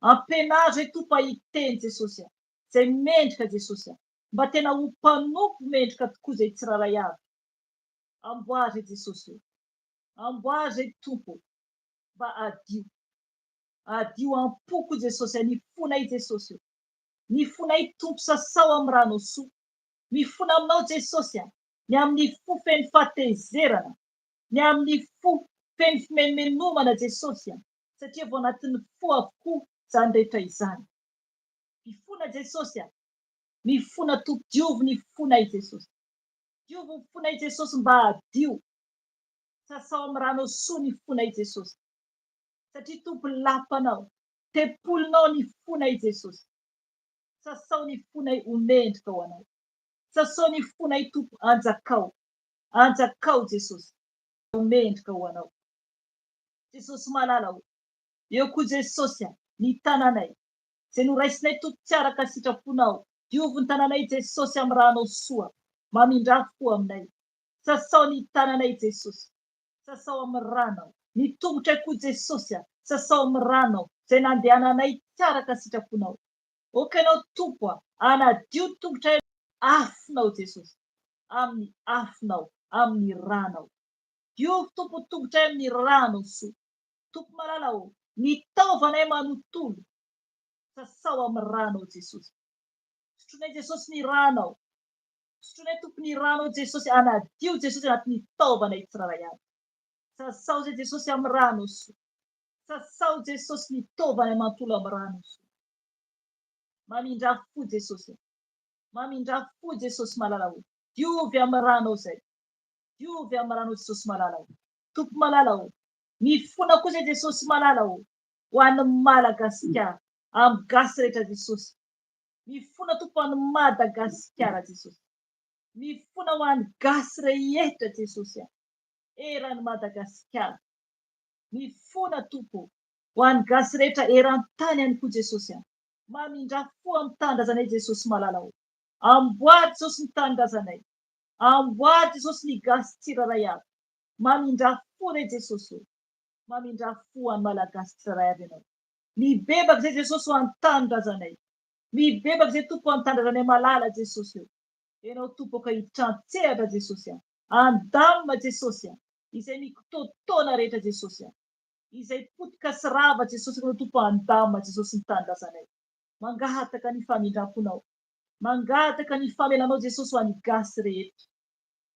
Ampianaro izay Tompo hiteny Jesosy a. Izay mendrika Jesosy a. Mba tena ho mpanompo mendrika tokoa izay tsirairay avy. Amboary Jesosy ô. Amboary Tompo ô. Mba hadio. Hadio am-po koa Jesosy a. Ny fonay Jesosy ô. Ny fonay Tompo sasao amin'ny ranao soa. Mifona aminao Jesosy a. Ny amin'ny fo feno fahatezerana. Ny amin'ny fo Feno fimenomenomana Jesosy a! Satria avy ao anatin'ny fo avokoa izany rehetra izany. Mifona Jesosy a! Mifona Tompo, diovy ny fonay Jesosy. Diovy ny fonay Jesosy mba hadio. Sasao amin'ny ranao soa ny fonay Jesosy. Satria Tompo lapanao, tempolinao ny fonay Jesosy. Sasao ny fonay ho mendrika ho Anao. Sasao ny fonay Tompo anjakao. Anjakao Jesosy. Ho mendrika ho Anao. Jesosy malala o. Eo koa Jesosy a, ny tananay. Izay noraisinay Tompo tsy araka sitraponao. Diovy ny tananay Jesosy amin'ny ranao soa. Mamindrà fo aminay. Sasao ny tananay Jesosy. Sasao amin'ny ranao. Ny tongotray koa Jesosy a, sasao amin'ny ranao, izay nandehananay tsy araka sitraponao. Ok Ianao Tompo a, anadio ny tongotray amin'ny afonao Jesosy, amin'ny afonao, amin'ny ranao. Diovy Tompo ny tongotray amin'ny ranao soa. Tompo malala ô, ny taovanay manontolo, sasao amin'ny ranao Jesosy. Sotroinay Jesosy ny ranao. Sotroinay Tompo ny ranao Jesosy anadio Jesosy anatin'ny taovanay tsirairay avy. Sasao zay Jesosy amin'ny ranao soa. Sasao Jesosy ny taovanay manontolo amin'ny ranao soa. Mamindrà fo Jesosy a. Mamindrà fo Jesosy malala o. Diovy amin'ny ranao zay. Diovy amin'ny ranao Jesosy malala o. Tompo malala o. Mifona koa zay Jesosy malala o. Ho an'ny Madagasikara. Amin'ny gasy rehetra Jesosy. Mifona Tompo ho an'i Madagasikara Jesosy. Mifona ho an'ny gasy rehetra Jesosy a. Eran'i Madagasikara. Mifona Tompo ho an'ny gasy rehetra eran-tany ihany koa Jesosy a. Mamindrà fo amin'ny tanindrazanay Jesosy malala o. Amboary Jesosy ny tanindrazanay. Amboary Jesosy ny gasy tsirairay avy. Mamindrà fo re Jesosy o. Mamindrà fo ho an'ny Malagasy tsirairay avy Ianao. Mibebaka izay Jesosy ho an'ny tanindrazanay. Mibebaka izay Tompo ho an'ny tanindrazanay malala Jesosy o. Ianao Tompo aoka hiditra an-tsehatra Jesosy a. Andamina Jesosy a. Izay mikitoatoana rehetra Jesosy a. Izay potika sy rava Jesosy Ianao Tompo andamina Jesosy ny tanindrazanay. Mangataka ny famindramponao. Mangataka ny famelanao Jesosy ho an'ny gasy rehetra.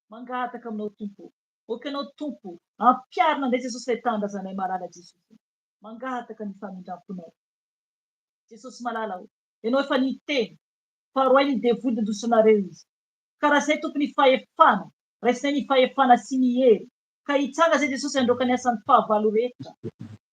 Mangataka aminao Tompo. Aoka Ianao Tompo ampiharina indray Jesosy ilay tanindrazanay malala Jesosy. Mangataka ny famindramponao. Jesosy malala o, Ianao efa niteny fa roahy ny devoly nandositra izy. Ka raisinay Tompo ny fahefana, raisinay ny fahefana sy ny hery, ka hitsanga zay Jesosy handroaka ny asan'ny fahavalo rehetra.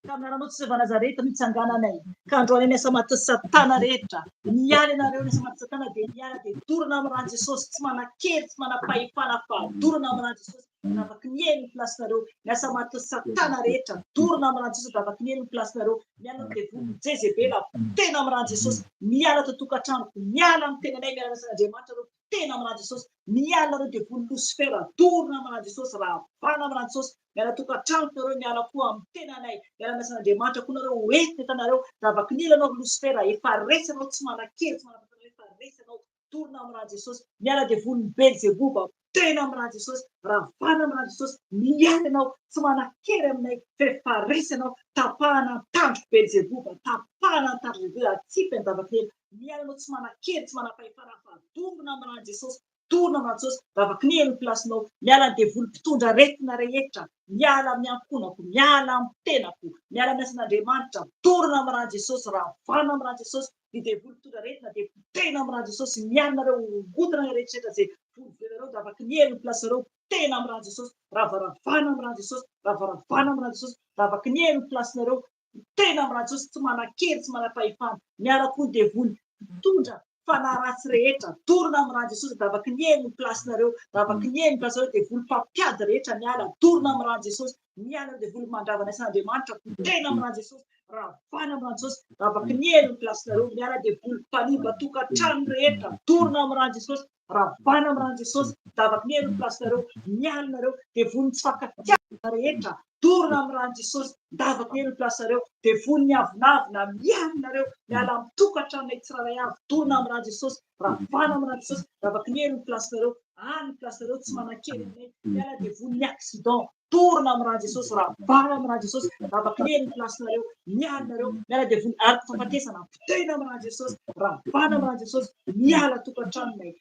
Ka amin'ny anaranao Jesosy avy Nazareta no hitsangananay, ka handroanay ny asa matin'i Satana rehetra. Miala ianareo ny asa matin'i Satana dia miala dia dorana amin'ny ran'i Jesosy, tsy manan-kery, tsy manam-pahefana fa dorana amin'ny ran'i Jesosy. Ravaky ny helo ny place-nareo, ny asa matin'i Satana rehetra, dorana amin'ny ran'i Jesosy, ravaky ny helo ny place-nareo, miala ny devoly, Jezebela, tena amin'ny ran'i Jesosy, miala ato an-tokantranoko, miala amin'ny tenanay, miala amin'ny asan'Andriamanitra ireo, tena amin'ny ran'i Jesosy, miala ireo devoly Losifera, dorana amin'ny ran'i Jesosy, ravana amin'ny ran'i Jesosy, miala tokantranoko nareo, miala koa amin'ny tenanay, miala amin'ny asan'Andriamanitra koa nareo, ho entina hitanareo, ravaky ny helo anao ry Losifera, efa resy anao, tsy manan-kery, tsy manam-pahefana, efa resy anao, Dorina amin'ny rà Jesosy. Miala devoly ny Belzeboba. Tena amin'ny rà Jesosy. Ravana amin'ny rà Jesosy. Miala ianao. Tsy manan-kery aminay fa efa resy ianao. Tapahana ny tandroko Belzeboba. Tapahana ny tandroko Belzeboba. Atsipy an-dava-kely. Miala ianao tsy manan-kery, tsy manam-pahefana fa dorina amin'ny rà Jesosy. Dorina amin'ny rà Jesosy. Ravakinely ny place-nao. Miala ny devoly mpitondra aretina rehetra. Miala amin'ny ankohonako. Miala amin'ny tenako. Miala amin'ny asan'Andriamanitra. Dorina amin'ny rà Jesosy. Ravana amin'ny rà Jesosy. Ny devoly mpitondra aretina dia potehina amin'ny rà Jesosy, miala nareo hongotana ny rehetra izay volovolonareo dravaky ny helo ny place nareo, potehina amin'ny rà Jesosy, ravaravana amin'ny rà Jesosy, ravaravana amin'ny rà Jesosy, dravaky ny helo ny place nareo, potehina amin'ny rà Jesosy, tsy manan-kery, tsy manam-pahefana, miala koa ny devoly mpitondra fanahy ratsy rehetra, dorana amin'ny rà Jesosy, dravaky ny helo ny place nareo, dravaky ny helo ny place nareo, devoly mpampiady rehetra miala, dorana amin'ny rà Jesosy, miala ny devoly mandrava ny asan'Andriamanitra, potehina amin'ny rà Jesosy, Ravana amin'ny ran'i Jesosy, ravaky ny helo ny place-nareo, miala devoly mpanimba tokantrano rehetra, dorona amin'ny ran'i Jesosy, ravana amin'ny ran'i Jesosy, ravaky ny helo ny place-nareo, miala nareo, devoly tsy fankatiavana rehetra, dorona amin'ny ran'i Jesosy, ravaky ny helo ny place-nareo, devoly ny avonavona, miala nareo, miala amin'ny tokantranonay tsirairay avy, dorona amin'ny ran'i Jesosy, ravana amin'ny ran'i Jesosy, ravaky ny helo ny place-nareo, any ny place-nareo tsy manan-kery aminay, miala devoly ny accident, Dorana amin'ny rà Jesosy, ravana amin'ny rà Jesosy, rava-kinely ny place-nareo, miala nareo, miala devoly ary fahafatesana, potehina amin'ny rà Jesosy, ravana amin'ny rà Jesosy, miala tokantranonay.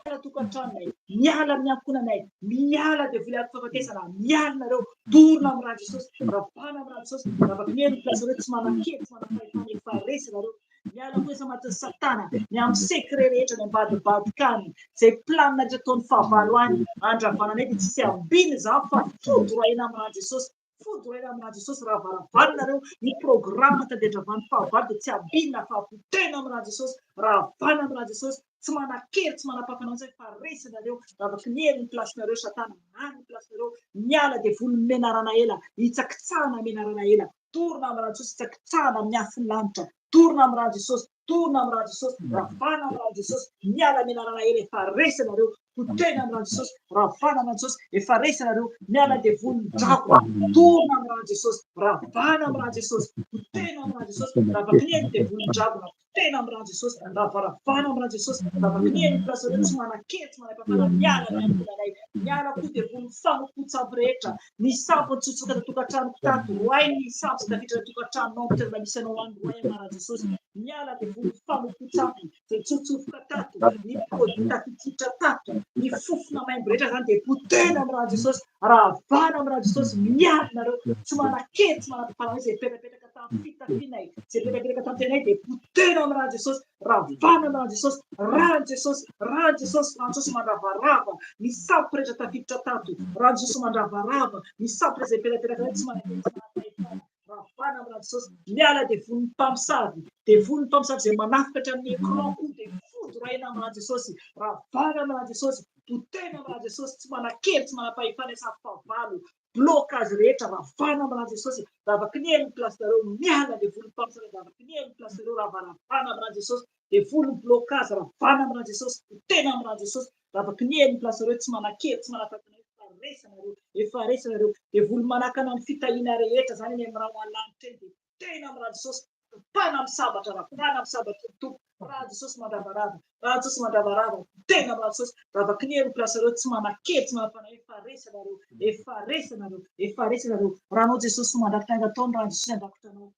Miala tokantranonay, miala amin'ny ankohonanay, miala devoly ady fahafatesana, miala nareo, dorona amin'ny rà Jesosy, ravana amin'ny rà Jesosy, ravakinier ny place nareo, tsy manan-kery, tsy manam-pahefana, efa resy nareo, miala koa efa matin'ny satana, ny amin'ny secret rehetra any ambadibadika any, izay planina rehetra ataon'ny fahavalo any, andravana anay dia tsisy ambiny izany fa foudroyena amin'ny rà Jesosy, Fodoraina amin'ny rà Jesosy raha varavarana nareo ny programme tadiadravan'ny fahavalo dia tsy ambinina fa potehina amin'ny rà Jesosy ravana amin'ny rà Jesosy tsy manan-kery tsy manam-pahafana mihitsy fa resy nareo ravaky ny hery ny place nareo satana any ny place nareo miala devoly menarana ela hitsakitsahana menarana ela torina amin'ny rà Jesosy hitsakitsahana amin'ny afon'ny lanitra torina amin'ny rà Jesosy Torina amin'ny rà Jesosy, ravana amin'ny rà Jesosy, miala menarana ela efa resy nareo, potehina amin'ny rà Jesosy, ravana amin'ny rà Jesosy, efa resy nareo, miala devoly ny dragona, torina amin'ny rà Jesosy, ravana amin'ny rà Jesosy, potehina amin'ny rà Jesosy, ravakineny devoly ny dragona, potehina amin'ny rà Jesosy, ravaravana amin'ny rà Jesosy, ravakineny ny place nareo tsy manan-kery, tsy manam-pahefana, miala ny ankohonanay, miala koa devoly ny fanompoan-tsampy rehetra, Ny sampy nitsotsoka tato tokantranoko tato, roahy ny sampy izay tafiditra ny tokantranonao amin'ny toerana misy anao any, roahy amin'ny anaran'i Jesosy. Miala devoly ny fanompoan-tsampy izay nitsotsofoka tato, ny produit tafiditra tato, ny fofona maimbo rehetra izany dia potehina amin'ny ran'i Jesosy, ravana amin'ny ran'i Jesosy, miala nareo, tsy manan-kery, tsy manam-pahefana izay mipetrapetraka tamin'ny fitafianay, izay mipetrapetraka tamin'ny tenanay dia potehina amin'ny ran'i Jesosy, Ravana ny ran'i Jesosy, ran'i Jesosy, ran'i Jesosy, ran'i Jesosy mandravarava ny sampy rehetra tafiditra tato, ran'i Jesosy mandravarava ny sampy rehetra izay mipelaperaka any tsy manan-kery tsy manam-pahefana, ravana amin'ny ran'i Jesosy, miala devolin'ny mpamosavy, devolin'ny mpamosavy izay manafika hatramin'ny écran koa dia fodoraina amin'ny ran'i Jesosy, ravana amin'ny ran'i Jesosy, potehina amin'ny ran'i Jesosy, tsy manan-kery tsy manam-pahefana sady fahavalo, blocage rehetra ravana amin'ny ran'i Jesosy, ravakinely ny place nareo, miala devoly mpamosavy ravakinely ny place nareo, ravaravana amin'ny ran'i Jesosy, devoly ny blocage ravana amin'ny ran'i Jesosy, potehina amin'ny ran'i Jesosy, ravakinely ny place nareo, tsy manan-kery, tsy manan-tantana, efa resy nareo, efa resy nareo, devoly manakana ny fitahiana rehetra zany eny amin'ny rahona lanitra eny dia potehina amin'ny ran'i Jesosy, Mpana amin'ny sabatra raha mpana amin'ny sabatry ny Tompo. Raha Jesosy mandravarava, raha Jesosy mandravarava, tena raha Jesosy, ravakinero ny place nareo, tsy manan-kery, tsy manam-panahy, efa resy nareo, efa resy nareo, efa resy nareo. Raha anao Jesosy no mandrakotra ny ataony, raha Jesosy handrakotra anao.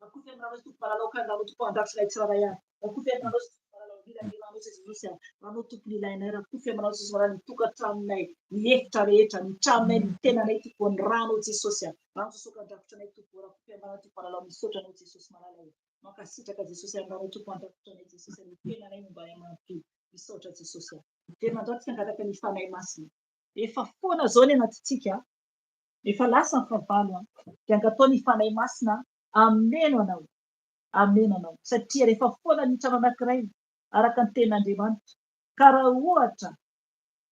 Rakofy amin'ny ranao Tompo malalao ka ny ranao Tompo handrakotra anay tsirairay avy. Rakofy amin'ny ranao Tompo malalao, mila ny ranao Jesosy a. Ranao Tompo ny ilainay, rakofy amin'ny ranao Jesosy malalao ny tokantranonay, ny efitra rehetra, ny tranonay, ny tenanay Tompo, ny ranao Jesosy a. Rano Jesosy handrakotra anay Tompo o Rakotofiamanana Tompo malalao misaotra anao Jesosy malala o Mankasitraka Jesosy amin'ny ranao Tompo handrakotra anay Jesosy ny tenanay momba anay manontolo Misaotra Jesosy a Miverina androany tsika hangataka ny Fanahy Masina Efa foana zao ny anatintsika Efa lasa ny fahavalo an Dia angatao ny Fanahy Masina hameno anao Hameno anao Satria rehefa foana ny trano anankiray araka ny tenin'Andriamanitra ka raha ohatra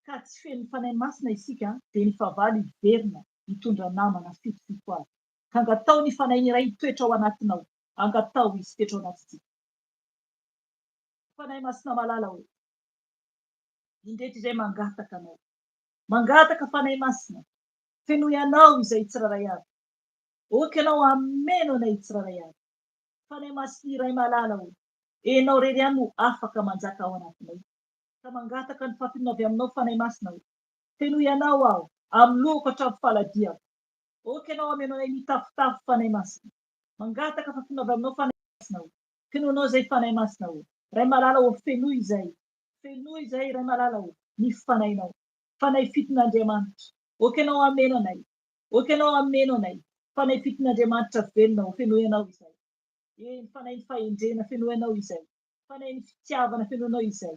ka tsy feno ny Fanahy Masina isika dia ny fahavalo hiverina hitondra namana fitofito avy. Ka angataho ny Fanahy iray hitoetra ao anatinao. Angataho Izy hitoetra ao anatintsika. Fanahy Masina malala ô, indreto izay mangataka Anao. Mangataka Fanahy Masina, fenoy Anao izay tsirairay avy. Ok Ianao hameno anay tsirairay avy. Fanahy Masina iray malala ô, Enao irery ihany no afaka manjaka ao anatinay. Ka mangataka ny fampinoana avy Aminao Fanahy Masina ô. Fenoy Anao aho, amin'ny lohako hatramin'ny faladiako. Ok Ianao hameno anay mitafotafo Fanahy Masina. Mangataka fampinoana avy Aminao Fanahy Masina ô. Fenoinao izay Fanahy Masina ô. Ray malala ô fenoy izay. Fenoy izay Ray malala ô, ny Fanahinao. Fanahy fiton'Andriamanitra. Ok Ianao hameno anay. Ok Ianao hameno anay. Fanahy fiton'Andriamanitra velona ô fenoy Anao izay. Eny, Fanahin'ny fahendrena fenoy Anao izay. Fanahin'ny fitiavana fenoinao izay.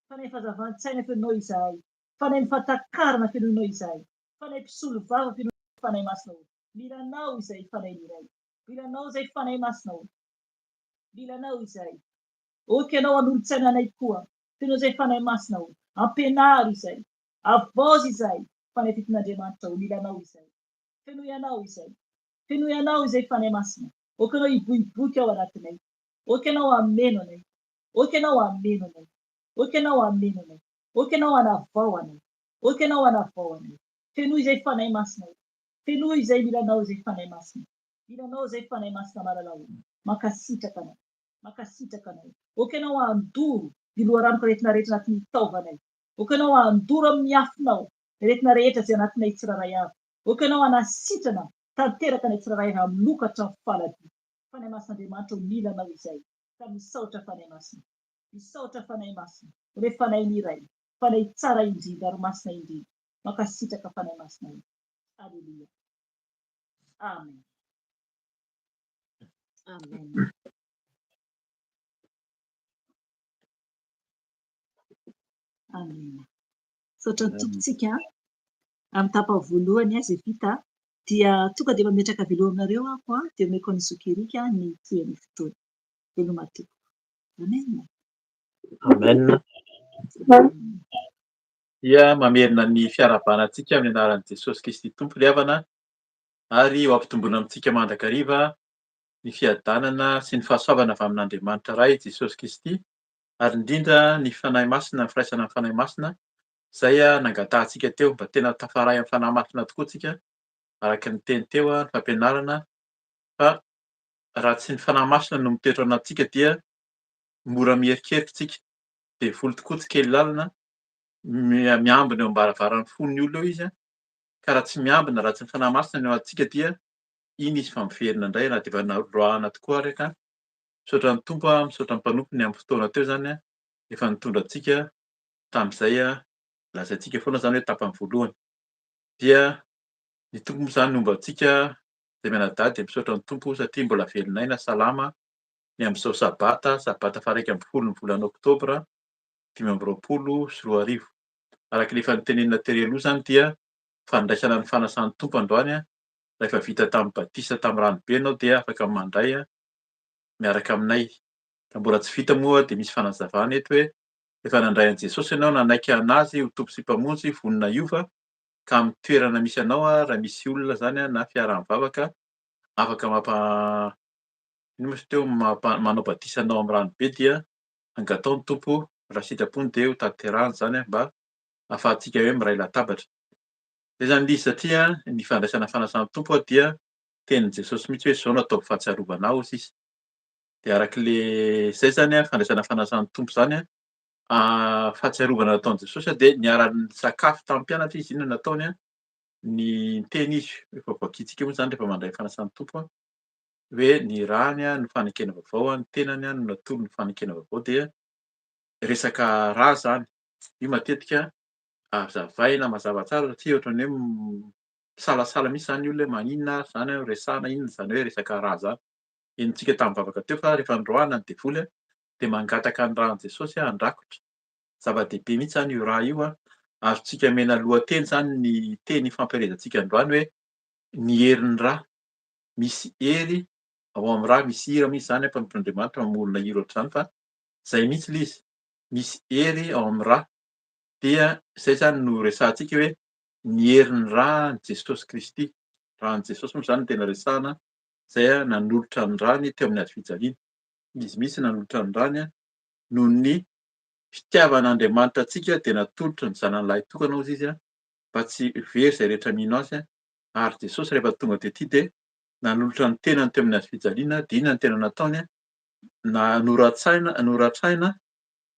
Fanahy fahazavan-tsaina fenoinao izahay. Fanahy ny fahatakarana fenoinao izahay. Fanahy mpisolo vava fenoinao Fanahy Masina ô. Mila Anao izahay Fanahy ny Ray. Mila Anao izahay Fanahy Masina ô. Mila Anao izahay. Ok Ianao hanolo-tsaina anay koa. Fenoy izahay Fanahy Masina ô. Ampianaro izahay. Avaozy izahay Fanahy fitin'Andriamanitra ô. Mila Anao izahay. Fenoy Anao izahay. Fenoy Anao izahay Fanahy Masina. Ok Ianao hiboiboika ao anatinay. Ok Ianao hameno anay. Ok Ianao hameno anay. Ok Ianao hameno anay. Ok Ianao hanavao anay. Ok Ianao hanavao anay. Fenoy izay Fanahy Masina ô. Fenoy izay mila Anao izay Fanahy Masina. Mila Anao izay Fanahy Masina malala ô. Mankasitraka Anao. Mankasitraka Anao. Ok Ianao handoro ny loharanoka aretina rehetra anatin'ny taovanay. Ok Ianao handoro amin'ny afonao ny aretina rehetra izay anatinay tsirairay avy. Ok Ianao hanasitrana tanteraka anay tsirairay avy amin'ny loka hatramin'ny faladia. Fanahy Masina Andriamanitra ô mila Anao izay. Ka misaotra Fanahy Masina. Misaotra Fanahy Masina, re Fanahin'ny Ray, Fanahy tsara indrindra ary masina indrindra. Mankasitraka Fanahy Masina o. Aleloia. Amen. Amen. Amen. Misaotra ny Tompontsika amin'ny tapany voalohany izay vita dia tonga dia mametraka veloma aminareo aho dia omeko an'i Zoky Eric ny tohin'ny fotoana. Veloma tompoko. Amen. Amen. Dia mamerina ny fiarahabana antsika amin'ny anaran'i Jesosy Kristy Tompo ry havana ary ho ampitomboina amintsika mandrakariva ny fiadanana sy ny fahasoavana avy amin'Andriamanitra Ray Jesosy Kristy ary indrindra ny Fanahy Masina, ny firaisana amin'ny Fanahy Masina izay nangatahantsika teo mba tena tafaray amin'ny Fanahy Masina tokoa tsika araka ny teny teo, ny fampianarana fa raha tsy ny Fanahy Masina no mitoetra ao anatintsika dia mora miherikerika tsika. Devoly tokoa tsy kely lalana, miambina eo am-baravaran'ny fon'ny olona eo izy, ka raha tsy miambina, raha tsy ny Fanahy Masina no ao anatintsika dia iny izy fa miverina indray na dia efa noroahana tokoa ary ka. Misaotra ny Tompo, misaotra ny mpanompony amin'ny fotoana teo izany efa nitondra antsika tamin'izay lazaintsika foana izany hoe tapany voalohany. Dia ny Tompo moa izany nomba antsika izay mianadahy dia misaotra ny Tompo satria mbola velon'aina salama ny amin'izao sabata, sabata faha-11 ny volana oktobra 2025. Araka ny efa notenenina tery aloha izany dia fandraisana ny fanasan'ny Tompo androany, raha efa vita tamin'ny batisa tamin'ny ranobe ianao dia afaka mandray miaraka aminay. Raha mbola tsy vita moa dia misy fanazavana eto hoe efa nandray an'i Jesosy ianao, nanaiky an'Azy ho Tompo sy Mpamonjy, vonona hiova, ka amin'ny toerana misy anao raha misy olona izany na fiaraha-mivavaka afaka mampa inona moa izy teo mampa manao batisa anao amin'ny rano be dia angatao ny Tompo raha sitrapony dia ho tanterahany izany mba ahafahantsika hoe miray latabatra. Izay izany ilay izy satria ny fandraisana fanasan'ny Tompo dia tenin'i Jesosy mihitsy hoe izao no ataovy fahatsiarovana ahy hoy izy. Dia araka ilay izay izany fandraisana fanasan'ny Tompo izany fahatsiarovana nataon'i Jesosy dia niara-nisakafo tamin'ny mpianatra izy, inona no nataony? Ny niteny izy, efa voakintsika moa izany rehefa mandray fanasan'ny Tompo hoe ny rany no fanekena vaovao, ny tenany no natolony fanekena vaovao dia resaka rà izany. Io matetika azavaina mazava tsara satria ohatran'ny hoe misalasala mihitsy izany ny olona hoe maninona ary izany no resahana, inona izany hoe resaka rà izany. Henontsika tamin'ny vavaka teo fa rehefa noroahana ny devoly dia mangataka ny ràn'i Jesosy handrakotra. Zava-dehibe mihitsy izany io rà io. Azontsika omena lohateny izany ny teny ifampielezantsika androany hoe ny herin'ny rà. Misy hery ao amin'ny rà, misy hira mihitsy izany mpanompon'Andriamanitra mamorona hira ohatr'izany fa izay mihitsy ilay izy. Misy hery ao amin'ny rà. Dia izay izany no resahantsika hoe ny herin'ny ràn'i Jesosy Kristy. Ràn'i Jesosy moa izany no tena resahana izay nanolotra ny ràny teo amin'ny hazo fijaliana. Izy mihitsy nanolotra ny ràny noho ny fitiavan'Andriamanitra antsika dia natolotry ny zanany lahy tokana hozy izy mba tsy ho very izay rehetra mino azy. Ary Jesosy rehefa tonga tety dia nanolotra ny tenany teo amin'ny hazo fijaliana dia inona no tena nataony? Na noratsaina, noratraina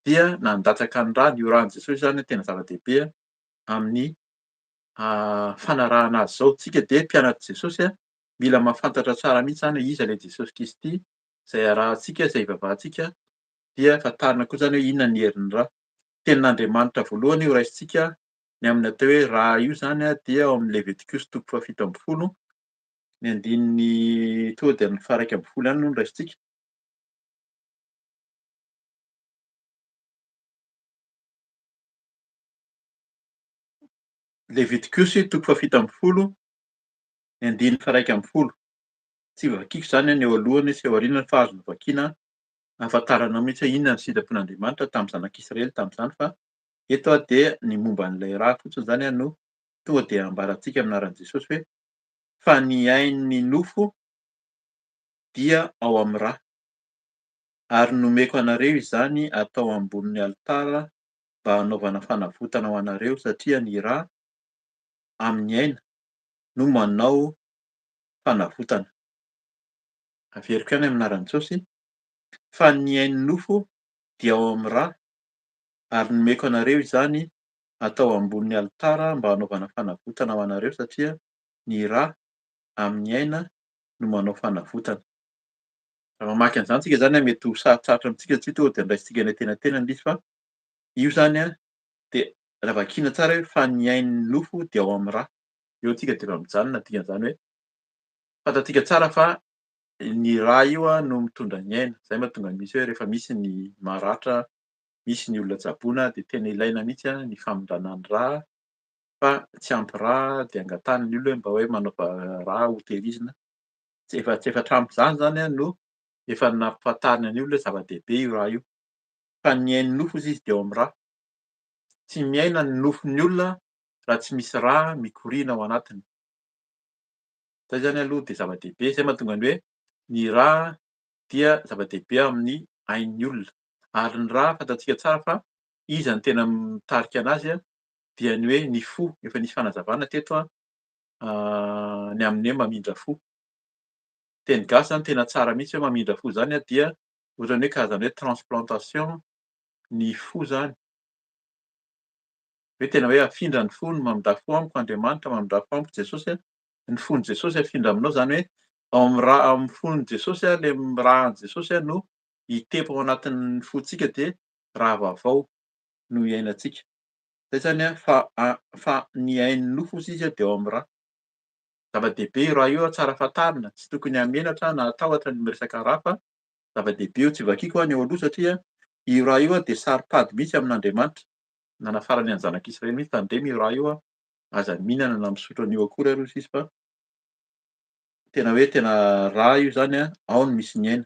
dia nandatsaka ny ràny. Io ràn'i Jesosy izany tena zava-dehibe amin'ny fanarahana azy izao. Tsika dia mpianatr'i Jesosy, mila mahafantatra tsara mihitsy izany hoe iza ilay Jesosy Kristy izay arahantsika, izay ivavahantsika, dia fantarina koa izany hoe inona ny herin'ny rà. Tenin'Andriamanitra voalohany ho raisintsika ny amin'ny atao hoe rà io izany dia ao amin'ny Levitikosy toko faha-17, ny andininy tonga dia ny faha-11 ihany no raisintsika. Levitikosy toko faha-17, ny andininy faha-11. Tsy vakiako izany ny eo alohany sy eo aorianany fa azonao vakiana ahafantaranao mihitsy hoe inona ny sitrapon'Andriamanitra tamin'ny zanak'Israely tamin'izany fa eto aho dia ny momba an'ilay rà fotsiny izany no tonga dia ambarantsika amin'ny anaran'i Jesosy hoe fa ny ain'ny nofo dia ao amin'ny rà ary nomeko anareo izany atao ambonin'ny alitara mba hanaovana fanavotana ho anareo satria ny rà amin'ny aina no manao fanavotana. Averiko ihany amin'ny anaran'i Jesosy, fa ny ain'ny nofo dia ao amin'ny rà, ary nomeko anareo izany atao ambonin'ny alitara mba hanaovana fanavotana ho anareo satria ny rà amin'ny aina no manao fanavotana. Raha mamaky an'izany tsika izany mety ho sarotsarotra amintsika satria tonga dia andraisintsika eny an-tenantenany ilay izy fa io izany dia raha vakiana tsara hoe fa ny ain'ny nofo dia ao amin'ny ra. Eo tsika dia efa mijanona dikan'izany hoe fantatsika tsara fa ny ra io no mitondra ny aina. Izay mahatonga ny misy hoe rehefa misy ny maratra, misy ny olona tsaboina dia tena ilaina mihitsy ny famindrana ny ra fa tsy ampy ra dia angatahana ny olona hoe mba hoe manaova ra hotehirizina. Tsy efa tsy efa hatramin'izany izany no efa nampahafantarina ny olona hoe zava-dehibe io ra io. Fa ny ain'ny nofo hozy izy dia ao amin'ny ra. Tsy miaina ny nofon'ny olona raha tsy misy ra mikoriana ao anatiny. Izay izany aloha dia zava-dehibe. Izay mahatonga ny hoe ny ra dia zava-dehibe amin'ny ain'ny olona. Ary ny ra fantatsika tsara fa iza no tena mitarika anazy dia ny hoe ny fo. Efa nisy fanazavana teto ny amin'ny hoe mamindra fo. Teny gasy izany tena tsara mihitsy hoe mamindra fo izany dia ohatran'ny hoe karazana hoe transplantation ny fo izany. Hoe tena hoe afindra ny fo, ny mamindra fo amiko Andriamanitra, mamindra fo amiko Jesosy, ny fon'i Jesosy afindra aminao izany hoe ao amin'ny ra ao amin'ny fon'i Jesosy ilay ra an'i Jesosy no hitepo ao anatin'ny fontsika dia ra vaovao no iainantsika. Izay izany fa fa ny ain'ny nofo hozy izy dia ao amin'ny ra. Zava-dehibe io ra io, tsara fantarina, tsy tokony hamenatra na hatahotra ny miresaka ra fa zava-dehibe io. Tsy vakiko ny eo aloha satria io ra io dia saro-pady mihitsy amin'Andriamanitra. Nanafarany an'ny zanak'Israely mihitsy, tandremo io ra io, aza mihinana na misotro an'io akory ary hozy izy fa tena hoe tena ra io izany, ao no misy ny aina.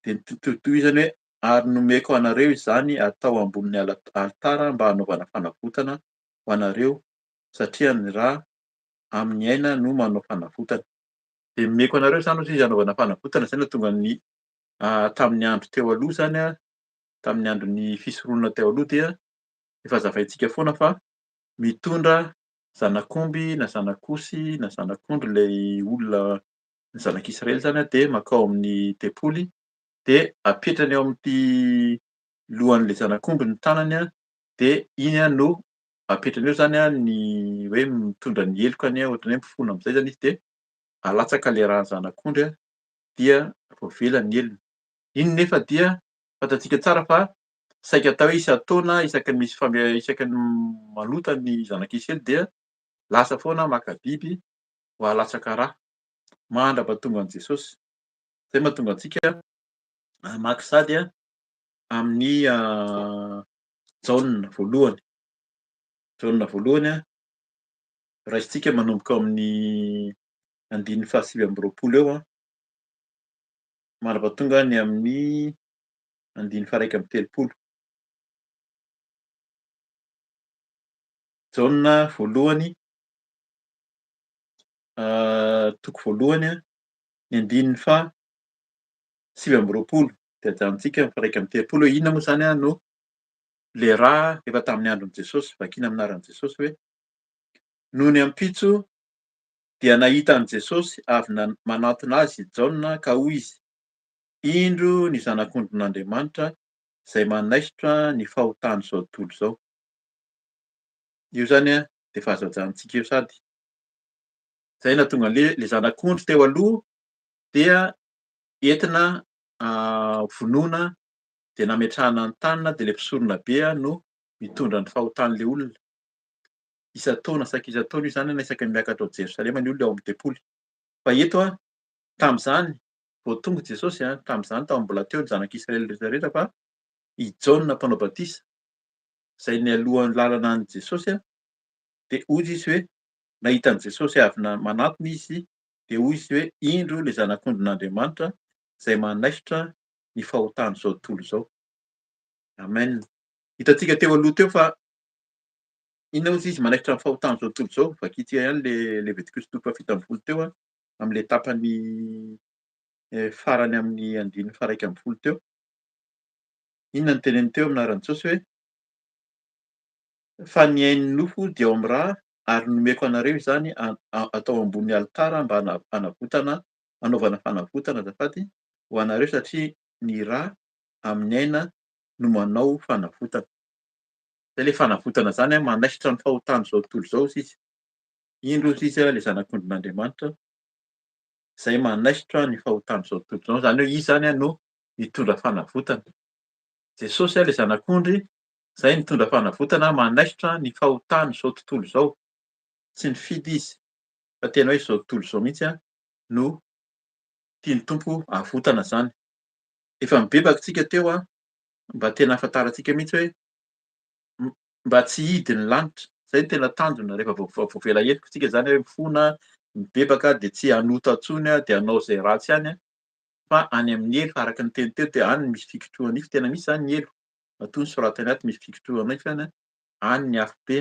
Dia tohizany hoe ary nomeko anareo izany atao ambonin'ny alitara mba hanaovana fanavotana ho anareo, satria ny ra amin'ny aina no manao fanavotana. Dia nomeko anareo izany hozy izy hanaovana fanavotana, izay no nahatonga ny tamin'ny andro teo aloha izany, tamin'ny andron'ny fisoronana teo aloha dia efa hazavaintsika foana fa mitondra zanak'omby na zanak'osy na zanak'ondry ilay olona ny zanak'Israely izany dia mankao amin'ny tempoly dia apetrany eo amin'ity lohan'ilay zanak'omby ny tanany dia iny no apetrany eo izany ny hoe mitondra ny helokany ohatran'ny hoe mifona amin'izay izany izy dia alatsaka ilay ràn'ny zanak'ondry dia voavela ny helony. Iny nefa dia fantatsika tsara fa saika atao hoe isan-taona isaky ny misy fame- isaky ny manota ny zanak'Israely dia lasa foana maka biby ho alatsaka rà mandra-pahatonga an'i Jesosy. Izay mahatonga antsika hamaky sady amin'ny Jaona voalohany. Jaona voalohany, raisintsika manomboka ao amin'ny andininy fahasivy amby roapolo eo, mandra-pahatonga ny amin'ny andininy faha-31. Jaona voalohany, toko voalohany, ny andininy faha-29 dia ajanontsika ny faha-31 hoe inona moa izany no ilay ra efa tamin'ny andron'i Jesosy, vakiana amin'ny anaran'i Jesosy hoe nony ampitso dia nahita an'i Jesosy avy manantona azy i Jaona ka hoy izy, Indro ny Zanak'ondrin'Andriamanitra izay manaisotra ny fahotan'izao tontolo izao. Io izany dia efa azo ajanontsika eo sady. Izay nahatonga an'ilay ilay zanak'ondry teo aloha dia entina vonoina dia nametrahana ny tanana dia ilay mpisorona be no mitondra ny fahotan'ilay olona. Isan-taona, saika isan-taona io izany na isaky ny miakatra ao Jerosalema ny olona ao amin'ny tempoly. Fa eto tamin'izany vao tonga Jesosy, tamin'izany tao mbola teo ny zanak'Israely rehetra rehetra fa i Jaona mpanao batisa izay nialohan'ny lalana an'i Jesosy dia hoy izy hoe nahita an'i Jesosy avy manatona izy dia hoy izy hoe indro ilay zanak'ondrin'Andriamanitra izay manaisotra ny fahotan'izao tontolo izao. Amen. Hitantsika teo aloha teo fa inona hozy izy manaisotra ny fahotan'izao tontolo izao. Vakintsika ihany le Levitikosy toko faha-17 teo amin'ilay tapany farany amin'ny andininy faha-11 teo. Inona no teneniny teo amin'ny anaran'i Jesosy hoe fa ny ain'ny nofo dia ao amin'ny ra ary nomeko anareo izany atao ambony alitara mba hanavotana hanaovana fanavotana azafady ho anareo satria ny ra amin'ny aina no manao fanavotana. Izay ilay fanavotana izany manaisotra ny fahotan'izao tontolo izao hozy izy. Indro hozy izy ilay zanak'ondrin'Andriamanitra. izay manaisotra ny fahotan'izao tontolo izao. Izany hoe izy izany no mitondra fanavotana. Jesosy ilay Zanak'ondry izay nitondra fanavotana manaisotra ny fahotan'izao tontolo izao. Tsy nifidy izy fa tena hoe izao tontolo izao mihitsy no tian'ny Tompo havotana izany. Efa nibebaka isika teo mba tena hahafantarantsika mihitsy hoe mba tsy hidy ny lanitra. Izay no tena tanjona rehefa voavela heloka isika izany hoe mifona, mibebaka dia tsy hanota intsony dia hanao izay ratsy ihany fa any amin'ny helo araka ny teny teo dia any misy fikitroha-nify, tena misy izany ny helo, matoa ny soratany ato misy fikitroha-nify any, any ny afobe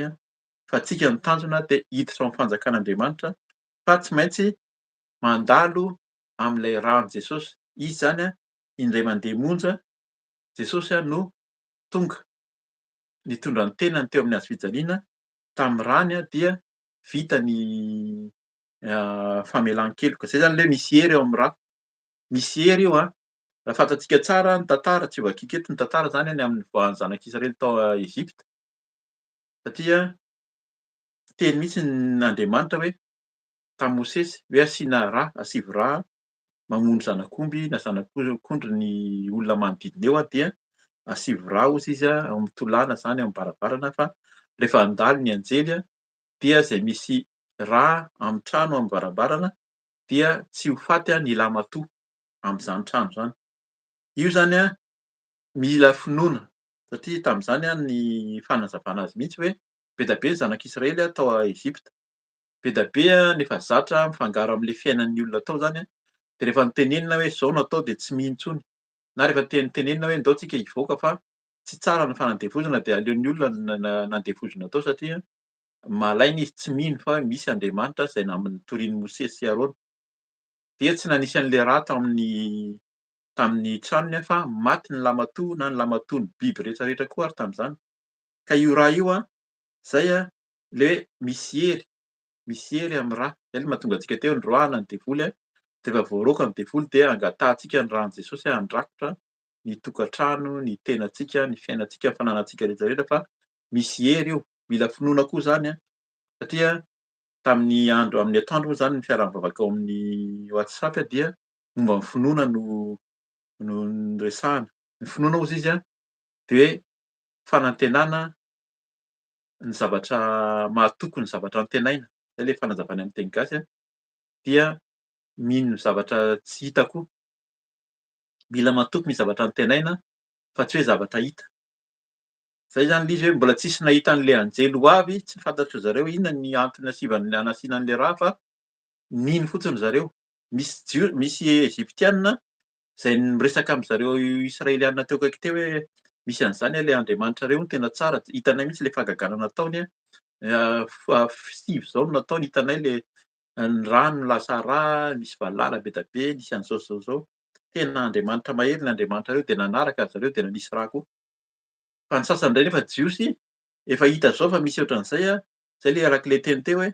fa antsika ny tanjona dia hiditra ao amin'ny fanjakan'Andriamanitra fa tsy maintsy mandalo amin'ilay ràn'i Jesosy. Izy izany indray mandeha monja Jesosy no tonga nitondra ny tenany teo amin'ny hazo fijaliana tamin'ny ràny dia vita ny famelan-keloka. Izay izany ilay hoe misy hery ao amin'ny rà. Misy hery io an. Raha fantatsika tsara ny tantara, tsy hovakiako eto ny tantara izany ny amin'ny nivoahan'ny zanak'Israely tao Egypta. Satria niteny mihitsy Andriamanitra hoe tamin'i Mosesy hoe asiana rà, asivo rà mamono zanak'omby na zanak'ondry ny olona manodidina eo dia asivo rà hozy izy ao amin'ny tolàna izany ao amin'ny varavarana fa rehefa handalo ny anjely dia izay misy rà amin'ny trano amin'ny varavarana dia tsy ho faty ny lahimatoa amin'izany trano izany. Io izany mila finoana satria tamin'izany ny fanazavana azy mihitsy hoe be dia be ny zanak'Israely tao Egypta. Be dia be ny efa zatra mifangaro amin'ilay fiainan'ny olona tao izany dia rehefa notenenina hoe izao no atao dia tsy mino intsony na rehefa tenenina hoe ndao tsika hivoaka fa tsy tsara ny fanandevozana dia aleon'ny olona nandevozina tao satria malaina izy tsy mino fa misy Andriamanitra izay nitorian'i Mosesy sy Arona. Dia tsy nanisy an'ilay rà tamin'ny tamin'ny tranony fa maty ny lamatoa na ny lamatoan'ny biby rehetra rehetra koa ary tamin'izany. Ka io rà io an, izay an, ilay hoe misy hery, misy hery amin'ny rà. Izay ilay mahatonga antsika teo noroahana ny devoly an, dia rehefa voaroaka ny devoly dia angatahantsika ny ràn'i Jesosy handrakotra ny tokantrano, ny tenantsika, ny fiainantsika, ny fananantsika rehetra rehetra fa misy hery io. Mila finoana koa izany an, satria tamin'ny andro, amin'ny atoandro moa izany ny fiaraha-mivavaka ao amin'ny WhatsApp dia momba ny finoana no no noresahana. Ny finoana hozy izy an, dia hoe fanantenana ny zavatra mahatoky ny zavatra antenaina, izay ilay fanazavana amin'ny teny gasy an, dia mino ny zavatra tsy hita koa. Mila matoky ny zavatra antenaina fa tsy hoe zavatra hita. Izay izany ilay izy hoe mbola tsisy nahita an'ilay anjely ho avy, tsy fantatry zareo inona ny antony nasivan'ny nanasiana an'ilay rà fa nino fotsiny zareo. Misy Jio- misy Egyptiana izay miresaka amin-dry zareo Israeliana teo akaiky teo hoe misy an'izany ilay Andriamanitrareo no tena tsara, hitanay mihitsy ilay fahagagana nataony an, sivy izao no nataony, hitanay ilay ny rano lasa rà, nisy valala be dia be, nisy an'izao sy izao izao. Tena Andriamanitra mahery ny Andriamanitrareo dia nanaraka ry zareo dia nanisy rà koa. Fa ny sasany indray nefa Jiosy efa hita zao fa misy ohatran'izay a, zay le araka le teny teo hoe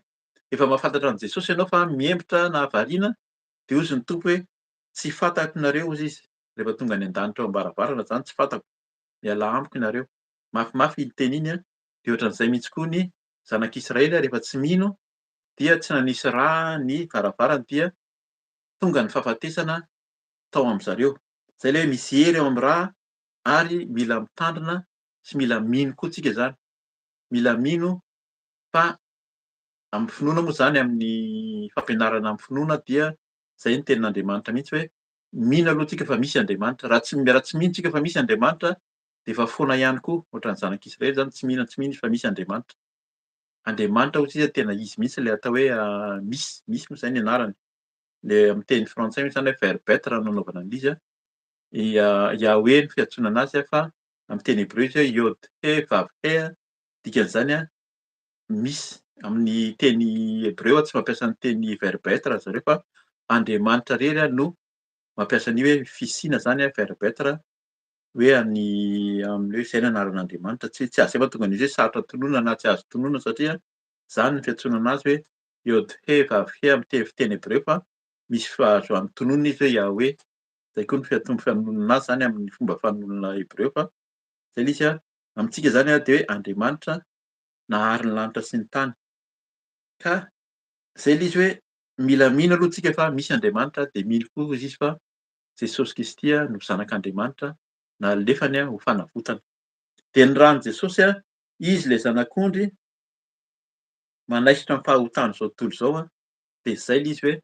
efa mahafantatra an'i Jesosy ianao fa mihemotra na variana dia hozy ny Tompo hoe tsy fantako nareo hozy izy rehefa tonga any an-danitra ao am-baravarana zany tsy fantako, mialà amiko nareo. Mafimafy iny teny iny a, dia ohatran'izay mihitsy koa ny zanak'Israely rehefa tsy mino dia tsy nanisy rà ny varavarany dia tonga ny fahafatesana tao amin'zareo. Zay le hoe misy hery ao amin'ny rà ary mila mitandrina sy mila mino koa tsika zany, mila mino fa amin'ny finoana moa zany amin'ny fampianarana amin'ny finoana dia zay ny tenin'Andriamanitra mihitsy hoe mino aloha tsika fa misy Andriamanitra, raha tsy raha tsy mino tsika fa misy Andriamanitra dia efa foana ihany koa, ohatran'ny zanak'Israely zany tsy mino tsy mino izy fa misy Andriamanitra. Andriamanitra hoy tsika tena izy mihitsy ilay atao hoe misy, misy moa zay ny anarany, le amin'ny teny frantsay moa zany hoe verbe être no anaovana an'izy an, Yahweh ny fiantsoana anazy fa amin'ny teny hebreo izy hoe Yod He Vav He, dikan'izany misy amin'ny teny hebreo tsy mampiasa ny teny verbe être ry zareo fa Andriamanitra irery no mampiasa an'io hoe fisiana izany verbe être hoe any amin'ny hoe izay ny anaran'Andriamanitra, tsy tsy azo mahatonga an'izy hoe sarotra tononina na tsy azo tononina satria izany ny fiantsoana anazy hoe Yod He Vav He amin'ny teny fiteny hebreo fa misy fahazoany tononina izy hoe Yahweh. Izay koa ny fiantombo fanononana azy izany amin'ny fomba fanonona hebreo fa izay ilay izy an, amintsika izany an dia hoe Andriamanitra nahary ny lanitra sy ny tany. Ka izay ilay izy hoe Mila mino aloha tsika fa misy Andriamanitra dia mino koa izy fa Jesosy Kristy no Zanak'Andriamanitra nalefany ho fanavotana. Dia ny ran'i Jesosy, Izy ilay Zanak'ondry manaisotra ny fahotan'izao tontolo izao, dia izay ilay izy hoe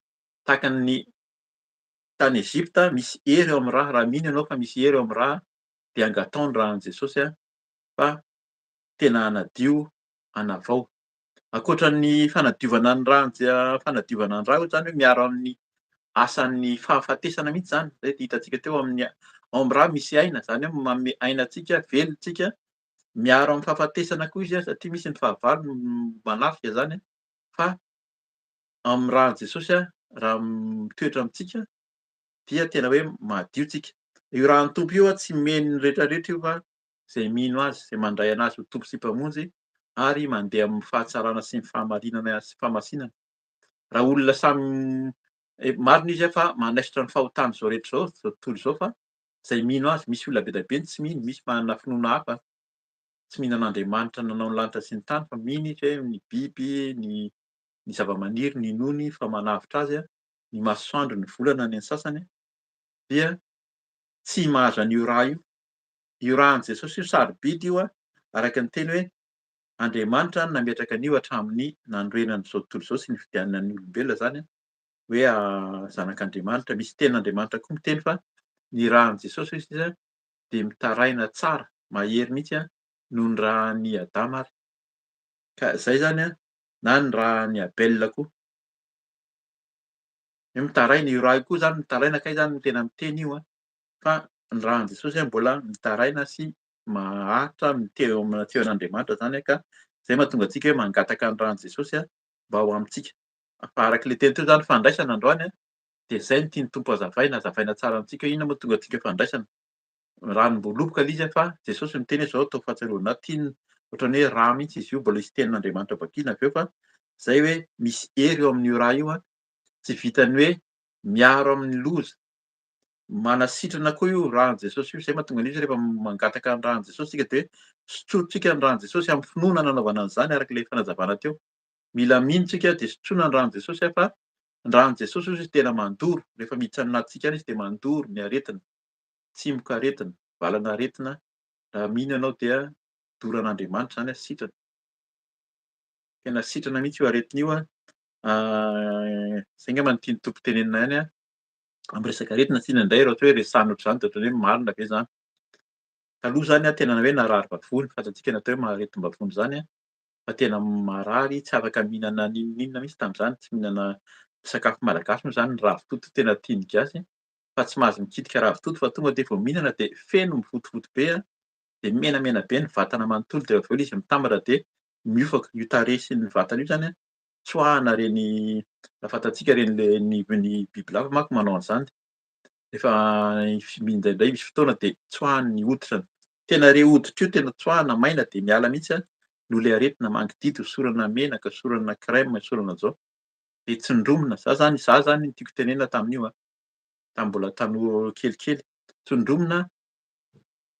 tahaka ny tany Egypta misy hery ao amin'ny ra, raha mino ianao fa misy hery ao amin'ny ra dia angatao ny ran'i Jesosy fa tena hanadio, hanavao. Ankoatra ny fanadiovana ny ra, fanadiovana ny ra io izany hoe miaro amin'ny asan'ny fahafatesana mihitsy izany, izay hitantsika teo amin'ny ao amin'ny ra misy aina, izany hoe manome aina antsika, velona isika, miaro amin'ny fahafatesana koa izy satria misy ny fahavalo manafika izany fa amin'ny ran'i Jesosy raha mitoetra amintsika dia tena hoe madio tsika. Io ran'ny Tompo io tsy meny ny rehetrarehetra io fa izay mino Azy, izay mandray an'Azy ho Tompo sy Mpamonjy ary mandeha amin'ny fahatsarana sy ny fahamarinana sy fahamasinana. Raha olona samy marina izy fa manaisotra ny fahotan'izao rehetra izao, izao tontolo izao fa izay mino Azy, misy olona be dia be ny tsy mino, misy manana finoana hafa, tsy mino an'Andriamanitra nanao ny lanitra sy ny tany fa mino izy hoe ny biby, ny ny zavamaniry no inoany fa manavotra azy, ny masoandro, ny volana ny an'ny sasany dia tsy mahazo an'io ra io. Io ra an'i Jesosy io sarobidy io araka ny teny hoe Andriamanitra no nametraka an'io hatramin'ny nanorenany izao tontolo izao sy nifidianany ny olombelona izany hoe zanak'Andriamanitra. Misy tenin'Andriamanitra koa miteny fa ny ra an'i Jesosy hoy izy dia mitaraina tsara, mahery mihitsy noho ny ra an'i Adama ary. Ka izay izany na ny ra an'i Abel koa. Hoe mitaraina, io ra io koa izany mitaraina kay izany no tena miteny io fa ny ra an'i Jesosy mbola mitaraina sy maharitra miteo eo amin'ny anatrehan'Andriamanitra izany ka izay mahatonga antsika hoe mangataka ny ra an'i Jesosy mba ho amintsika. Fa araka ilay teny teo izany fandraisana androany dia izay no tian'ny Tompo hazavaina, hazavaina tsara amintsika hoe inona moa tonga antsika fandraisana. Ranom-boaloboka ilay izy fa Jesosy miteny hoe izao atao fahatsiarovana ahy, tiany ohatran'ny hoe ra mihitsy izy io, mbola hisy tenin'Andriamanitra vakiana avy eo fa izay hoe misy hery eo amin'io ra io, tsy vitan'ny hoe miaro amin'ny loza, manasitrana koa io ran'i Jesosy io, izay mahatonga an'izy rehefa mangataka ny ran'i Jesosy isika dia hoe sotrointsika ny ran'i Jesosy amin'ny finoana nanaovana an'izany araka ilay fanazavana teo. Mila mino tsika dia sotroina ny ran'i Jesosy fa ny ran'i Jesosy hozy izy tena mandoro, rehefa miditra any anatintsika any izy dia mandoro ny aretina, tsimokaretina, valan'aretina, raha mino ianao dia doran'Andriamanitra izany sitrana. Tena sitrana mihitsy io aretina io an. Izay angamba no tian'ny Tompo tenenina ihany an. Amin'ny resaka aretina tsy inona indray raha ohatra hoe resahina ohatr'izany dia ohatran'ny hoe marina ve izany. Taloha izany aho tena hoe narary vavony, fantatsika ny atao hoe aretim-bavony izany an, fa tena marary tsy afaka mihinana n'inon'inona mihitsy tamin'izany, tsy mihinana sakafo malagasy moa izany, ny ravitoto tena tian'ny gasy fa tsy mahazo mikitika ravitoto fa tonga dia vao mihinana dia feno mivotovoto be an, dia menamena be ny vatana manontolo dia avy eo ilay izy mitambatra dia miofaka, io tarehy sy ny vatana io izany an, tsoahana ireny, raha fantatsika ireny le ny ny bibilava manko manao an'izany, rehefa indraindray misy fotoana dia tsoahany ny hoditrany, tena re hoditra io tena tsoahana maina dia miala mihitsy an, noho ilay aretina mangididy hosorana menaka, hosorana crème, hosorana an'izao, dia tsindromina, za zany, za zany no tiako tenenina tamin'io an, tamin'ny mbola tanora kelikely, tsindromina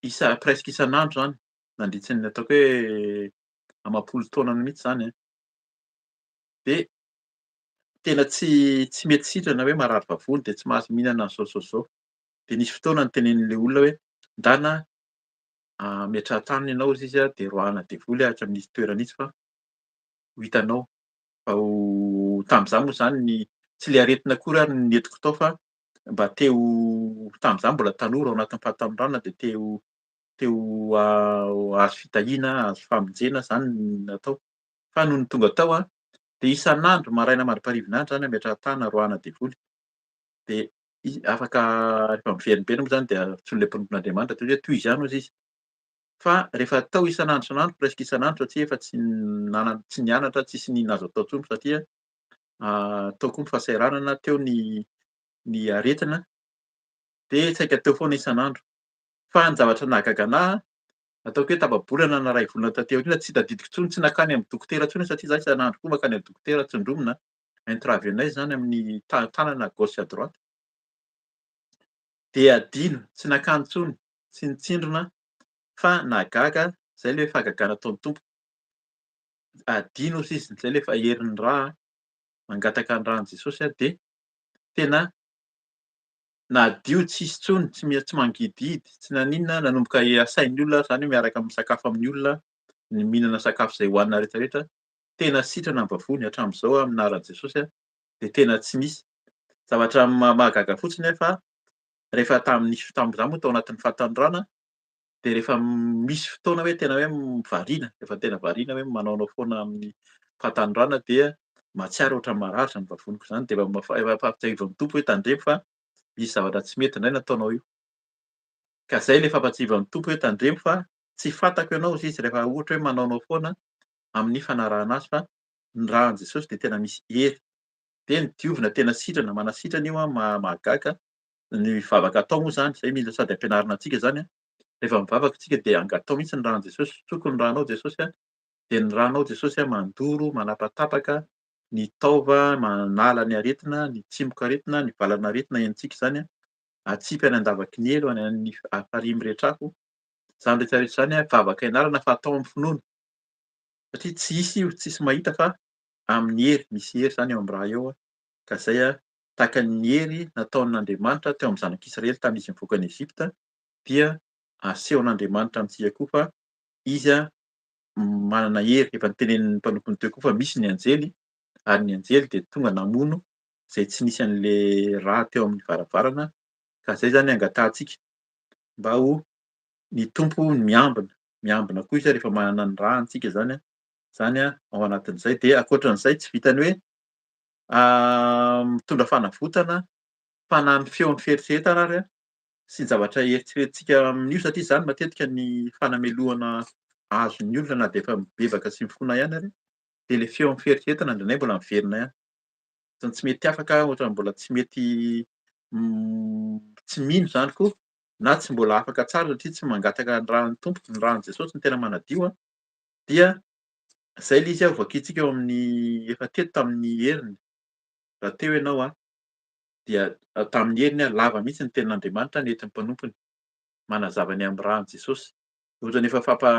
isa presque isan'andro zany, nandritry ny ataoko hoe amam-polo taonany mihitsy zany an, dia tena tsy tsy mety sitrana hoe marary vavony dia tsy mahazo mihinana an'izao izao izao. Dia nisy fotoana nitenenin'ilay olona hoe ndana ametrahan-tanana ianao hozy izy dia roahana devoly atsy amin'itsy toerana itsy fa ho hitanao fa ho tamin'izaho moa izany ny tsy ilay aretina akory ary no nentiko tao fa mba te ho tamin'izaho mbola tanora ao anatin'ny fahatanorana dia te ho te ho hahazo fitahiana hahazo famonjena izany no natao. Fa nony tonga tao an, dia isan'andro maraina mandra-parivin'andro izany ametrahan-tanana roahana devoly. Dia afaka rehefa miverimberina moa izany dia antsoin'ilay mpanompon'Andriamanitra toy hoe tohizo ihany hozy izy. Fa rehefa atao isan'andro isan'andro presque isan'andro satria efa tsy nanana tsy nianatra tsisy ny nazo atao intsony satria tao koa ny fahasahiranana, teo ny ny aretina dia saika teo foana isan'andro. Fa ny zavatra nahagaga anah ataoko hoe tapa-bolana na iray volana taty aoriana tsy tadidiko intsony, tsy nankany amin'ny dokotera intsony aho satria izaho isan'andro koa mankany amin'ny dokotera tsindromina intraveineuse izany amin'ny tanana gauche à droite. Dia adino, tsy nankany intsony, tsy nitsindrona fa nahagaga, izay ilay hoe fahagagana ataon'ny Tompo. Adino hozy izy, izay ilay herin'ny ra. mangataka ny ran'i Jesosy dia tena nadio tsisy intsony, tsy tsy mangidihidy, tsy naninona, nanomboka asain'ny olona izany hoe miaraka misakafo amin'ny olona, ny mihinana sakafo izay hohanina rehetra rehetra, tena sitrana ny vavony hatramin'izao amin'ny anaran'i Jesosy dia tena tsy misy. Zavatra mahagaga fotsiny fa rehefa tamin'ny tamin'izaho moa tao anatin'ny fahatanorana dia rehefa misy fotoana hoe tena hoe variana, rehefa tena variana hoe manaonao foana amin'ny fahatanorana dia mahatsiaro ohatran'ny marary izany vavoniko izany dia efa fampahatsiahivan'ny Tompo hoe tandremo fa misy zavatra tsy mety indray nataonao io. Ka izay ilay fampahatsiahivan'ny Tompo hoe tandremo fa tsy fantako ianao hozy izy rehefa ohatra hoe manaonao foana amin'ny fanarahana azy fa ny ràn'i Jesosy dia tena misy hery. Dia ny diovina tena sitrana, manasitrana io an, mahagaga. Ny vavaka atao moa izany, izay mila sady ampianarina antsika izany an, rehefa mivavaka isika dia angatao mihitsy ny ràn'i Jesosy, sotroiko ny rànao Jesosy an, dia ny rànao Jesosy an mandoro, manapatapaka ny taova, manala ny aretina, ny tsimokaretina, ny valan'aretina henontsika izany an, atsipy any an-davaky ny elo, any amin'ny farihy miretrafo, izany rehetra rehetra izany an, vavaka ianarana fa atao amin'ny finoana, satria tsy hisy io, tsisy mahita fa amin'ny hery, misy hery izany eo amin'ny rà eo an, ka izay an, tahaka ny hery nataon'Andriamanitra teo amin'ny zanak'Israely tamin'izy nivoaka an'i Egypta dia asehon'Andriamanitra amintsika koa fa Izy manana hery, efa notenenin'ny mpanompony teo koa fa misy ny anjely ary ny anjely dia tonga namono izay tsy nisy an'ilay rà teo amin'ny varavarana ka izay izany angatahantsika mba ho ny Tompo miambina, miambina koa Izy rehefa manana ny rà antsika izany, izany ao anatin'izay dia ankoatran'izay tsy vitan'ny hoe mitondra fanavotana fa na ny feon'ny fieritreretana ary sy ny zavatra eritreretintsika amin'io satria izany matetika ny fanamelohana azon'ny olona na dia efa mibebaka sy mifona ihany ary dia ilay feon'ny fieritreretana indraindray mbola miverina ihany. Ohatran'ny tsy mety afaka, ohatran'ny mbola tsy mety tsy mino izany koa na tsy mbola afaka tsara satria tsy mangataka ny ràn'ny Tompo, ny ràn'i Jesosy no tena manadio dia Izay ilay izy ho vakintsika eo amin'ny efa teto tamin'ny heriny raha teo ianao an, dia tamin'ny heriny an, lava mihitsy ny tenin'Andriamanitra nentin'ny mpanompony manazava ny amin'ny ràn'i Jesosy. Ohatran'ny efa fampa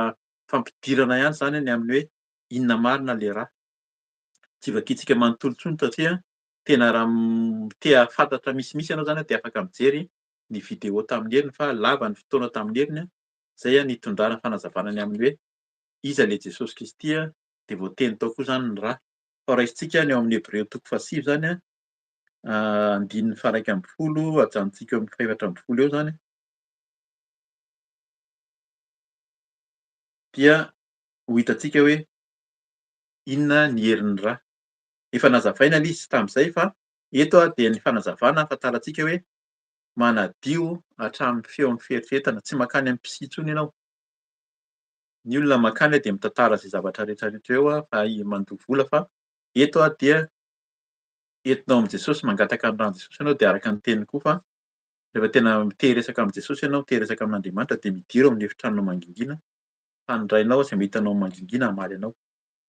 fampidirana ihany izany ny amin'ny hoe inona marina ilay rà. Tsy vakintsika manontolo intsony satria tena raha te hahafantatra misimisy ianao izany dia afaka mijery ny vidéo tamin'ny heriny fa lava ny fotoana tamin'ny heriny izay nitondrana fanazavana ny amin'ny hoe iza ilay Jesosy Kristy a, dia voateny tao koa izany ny ra. Fa raisintsika ny ao amin'ny Hebreo toko fahasivy izany a, andininy faha-iraika ambin'ny folo, ajanontsika eo amin'ny fahefatra ambin'ny folo eo izany, dia ho hitantsika hoe inona ny herin'ny ra. Efa nazavaina ilay izy tamin'izay fa eto dia ny fanazavana ahafantarantsika hoe manadio hatramin'ny feon'ny fieritreretana, tsy mankany amin'ny psy intsony ianao. Ny olona mankany dia mitantara izay zavatra rehetra rehetra eo fa mandoa vola fa eto dia entinao amin'i Jesosy, mangataka ny ran'i Jesosy ianao dia araka ny teniny koa fa rehefa tena te hiresaka amin'i Jesosy ianao, te hiresaka amin'Andriamanitra dia midira ao amin'ny efitranonao mangingina fa ny Rainao izay mahita anao mangingina hamaly anao.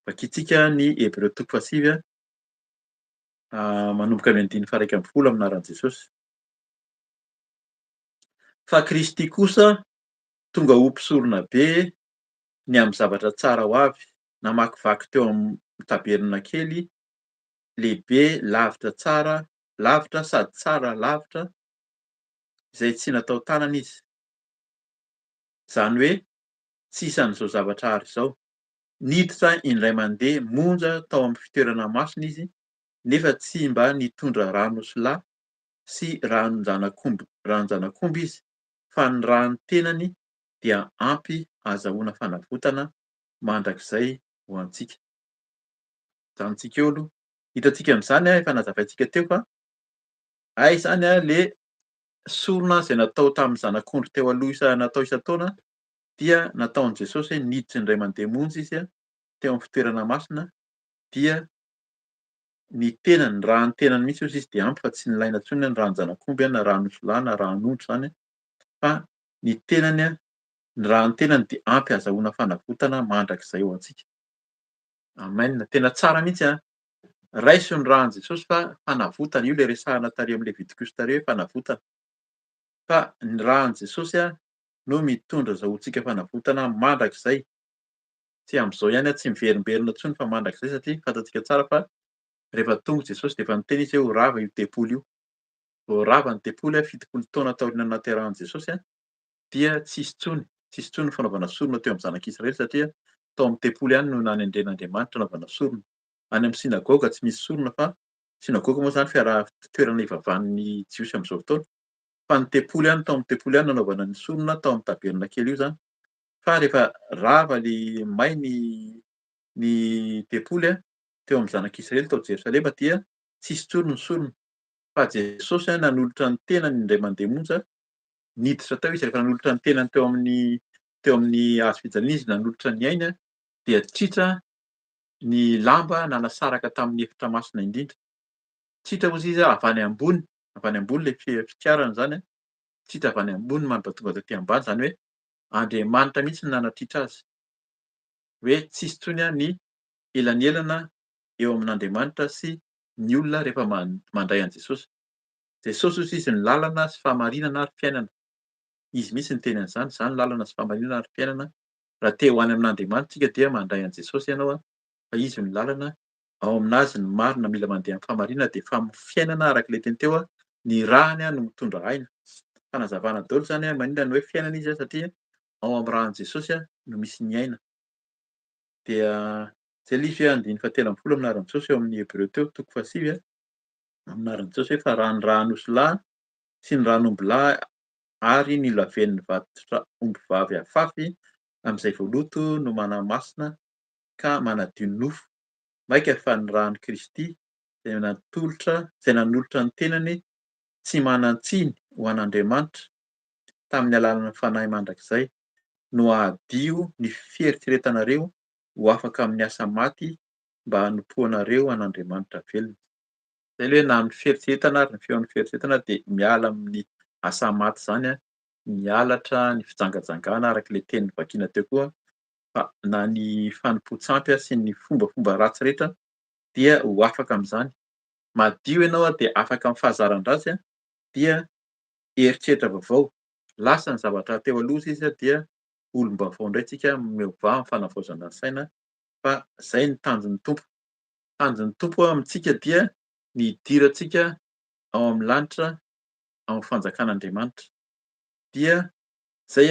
Vakintsika ny Hebreo toko fahasivy manomboka amin'ny andininy faha-iraika ambin'ny folo amin'ny anaran'i Jesosy. Fa Kristy kosa tonga ho mpisoronabe ny amin'ny zavatra tsara ho avy, namakivaky teo amin'ny tabernakely lehibe lavitra tsara lavitra sady tsara lavitra izay tsy natao tanana izy, izany hoe tsy isan'izao zavatra àry izao. Niditra indray mandeha monja tao amin'ny fitoerana masina izy, nefa tsy mba nitondra ran'osilahy sy ranon-janak'omby ranon-janak'omby izy, fa ny ràn'ny tenany dia ampy ahazahoana fanavotana mandrakizay ho antsika. Ajanontsika eo aloha. Hitantsika amin'izany, efa nazavaintsika teo fa hay izany le sorona izay natao tamin'ny zanak'ondry teo aloha isa natao isan-taona dia nataon'i Jesosy hoe niditra indray mandeha monja izy teo amin'ny fitoerana masina dia ny tenany, ny ràn'ny tenany mihitsy hozy izy dia ampy fa tsy nilaina intsony ny ràn-janak'omby na ràn'osilahy na ràn'ondry izany fa ny tenany, ny ràn'ny tenany dia ampy ahazahoana fanavotana mandrakizay ho antsika. Amen. Tena tsara mihitsy an. Raiso ny ràn'i Jesosy fa fanavotana, io ilay resahana tary amin'ny Levitikosy tary hoe fanavotana. Fa ny ràn'i Jesosy no mitondra azahoantsika fanavotana mandrakizay. Tsy amin'izao ihany, tsy miverimberina intsony fa mandrakizay satria fantatsika tsara fa. Rehefa tonga Jesosy dia efa niteny izy hoe ho rava io tempoly io. Vao rava ny tempoly, 70 taona taorian'ny nahaterahan'i Jesosy, dia tsisy intsony, tsisy intsony ny fanaovana sorona teo amin'ny zanak'Israely satria tao amin'ny tempoly ihany no nanendren'Andriamanitra hanaovana sorona. Any amin'ny synagoga tsy misy sorona fa synagoga moa izany fiaraha toerana ivavahan'ny Jiosy amin'izao fotoana. Fa ny tempoly ihany, tao amin'ny tempoly ihany nanaovana ny sorona, tao amin'ny tabernakely io izany. Fa rehefa rava ilay may ny ny tempoly teo amin'ny zanak'Israely tao Jerosalema dia tsisy intsony ny sorona. Fa Jesosy nanolotra ny tenany indray mandeha monja, niditra tao izy, rehefa nanolotra ny tenany teo amin'ny teo amin'ny hazo fijaliana izy, nanolotra ny ainy, dia tritra ny lamba nanasaraka tamin'ny efitra masina indrindra. Tritra hozy izy avy any ambony, avy any ambony ilay fikarana izany, tritra avy any ambony mandra-tonga taty ambany, izany hoe Andriamanitra mihitsy no nanatritra azy. Hoe tsisy intsony ny elanelana eo amin'Andriamanitra sy ny olona rehefa mandray an'i Jesosy. Jesosy hozy izy ny lalana sy fahamarinana ary fiainana. Izy mihitsy niteny an'izany, izaho no lalana sy fahamarinana ary fiainana. Raha te ho any amin'Andriamanitra isika dia mandray an'i Jesosy ianao fa Izy no lalana, ao aminazy ny marina mila mandeha amin'ny fahamarinana dia fiainana araka ilay teny teo ny rany no mitondra aina. Fanazavana daholo izany maninona ny hoe fiainana izy satria ao amin'ny ràn'i Jesosy no misy ny aina. Dia izay ilay izy hoe andininy fahatelo ambin'ny folo amin'ny anaran'i Jesosy eo amin'ny Hebreo teo toko fahasivy amin'ny anaran'i Jesosy hoe fa raha ny ràn'osilahy sy ny ràn'ombilahy ary ny lavenon'ny vatotra ombivavy afafy amin'izay voaloto no manamasina ka manadio ny nofo, mainka fa ny ràn'i Kristy izay natolotra izay nanolotra ny tenany tsy manan-tsiny ho an'Andriamanitra tamin'ny alalan'ny Fanahy mandrakizay no hahadio ny fieritreretanareo ho afaka amin'ny asa maty mba hanompoanareo an'Andriamanitra velona. Izay ilay hoe na ny fieritreretana ary ny feon'ny fieritreretana dia miala amin'ny asa maty izany, ny halatra, ny fijangajangana araka ilay teny novakiana teo koa, fa na ny fanompoan-tsampy sy ny fombafomba ratsy rehetra dia ho afaka amin'izany. Madio ianao dia afaka amin'ny fahazaran-dratsy dia eritreritra vaovao. Lasa ny zavatra teo aloha izy dia olom-baovao indray tsika miovà amin'ny fanavaozana ny saina fa zay ny tanjon'ny Tompo. Tanjon'ny Tompo amintsika dia ny hidirantsika ao amin'ny lanitra ao amin'ny fanjakan'Andriamanitra. Dia zay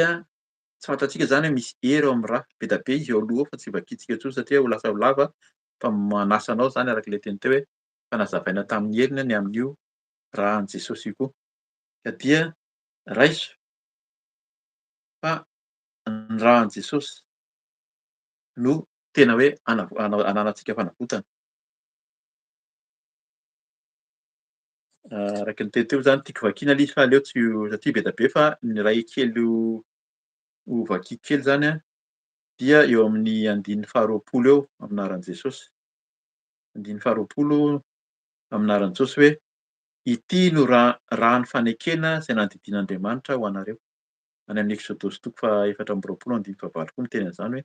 tsy fantatsika zany hoe misy hery ao amin'ny rà. Be dia be izy eo aloha eo fa tsy vakintsika intsony satria ho lasa ho lava fa manasa anao zany araka ilay teny teo hoe fa nazavaina tamin'ny heriny ny amin'io ràn'i Jesosy io koa. Ka dia raiso fa ny ràn'i Jesosy no tena hoe ananantsika fanavotana. Araka ny teny teo izany tiako vakiana ilay izy fa aleo tsy satria be dia be fa ny iray kely ho vakiako kely izany dia eo amin'ny andininy faharoapolo eo amin'ny anaran'i Jesosy. Andininy faharoapolo amin'ny anaran'i Jesosy hoe ity no rà ny fanekena izay nandidian'Andriamanitra ho anareo. Any amin'ny Eksodosy toko faha-24 andininy fahavalo koa miteny an'izany hoe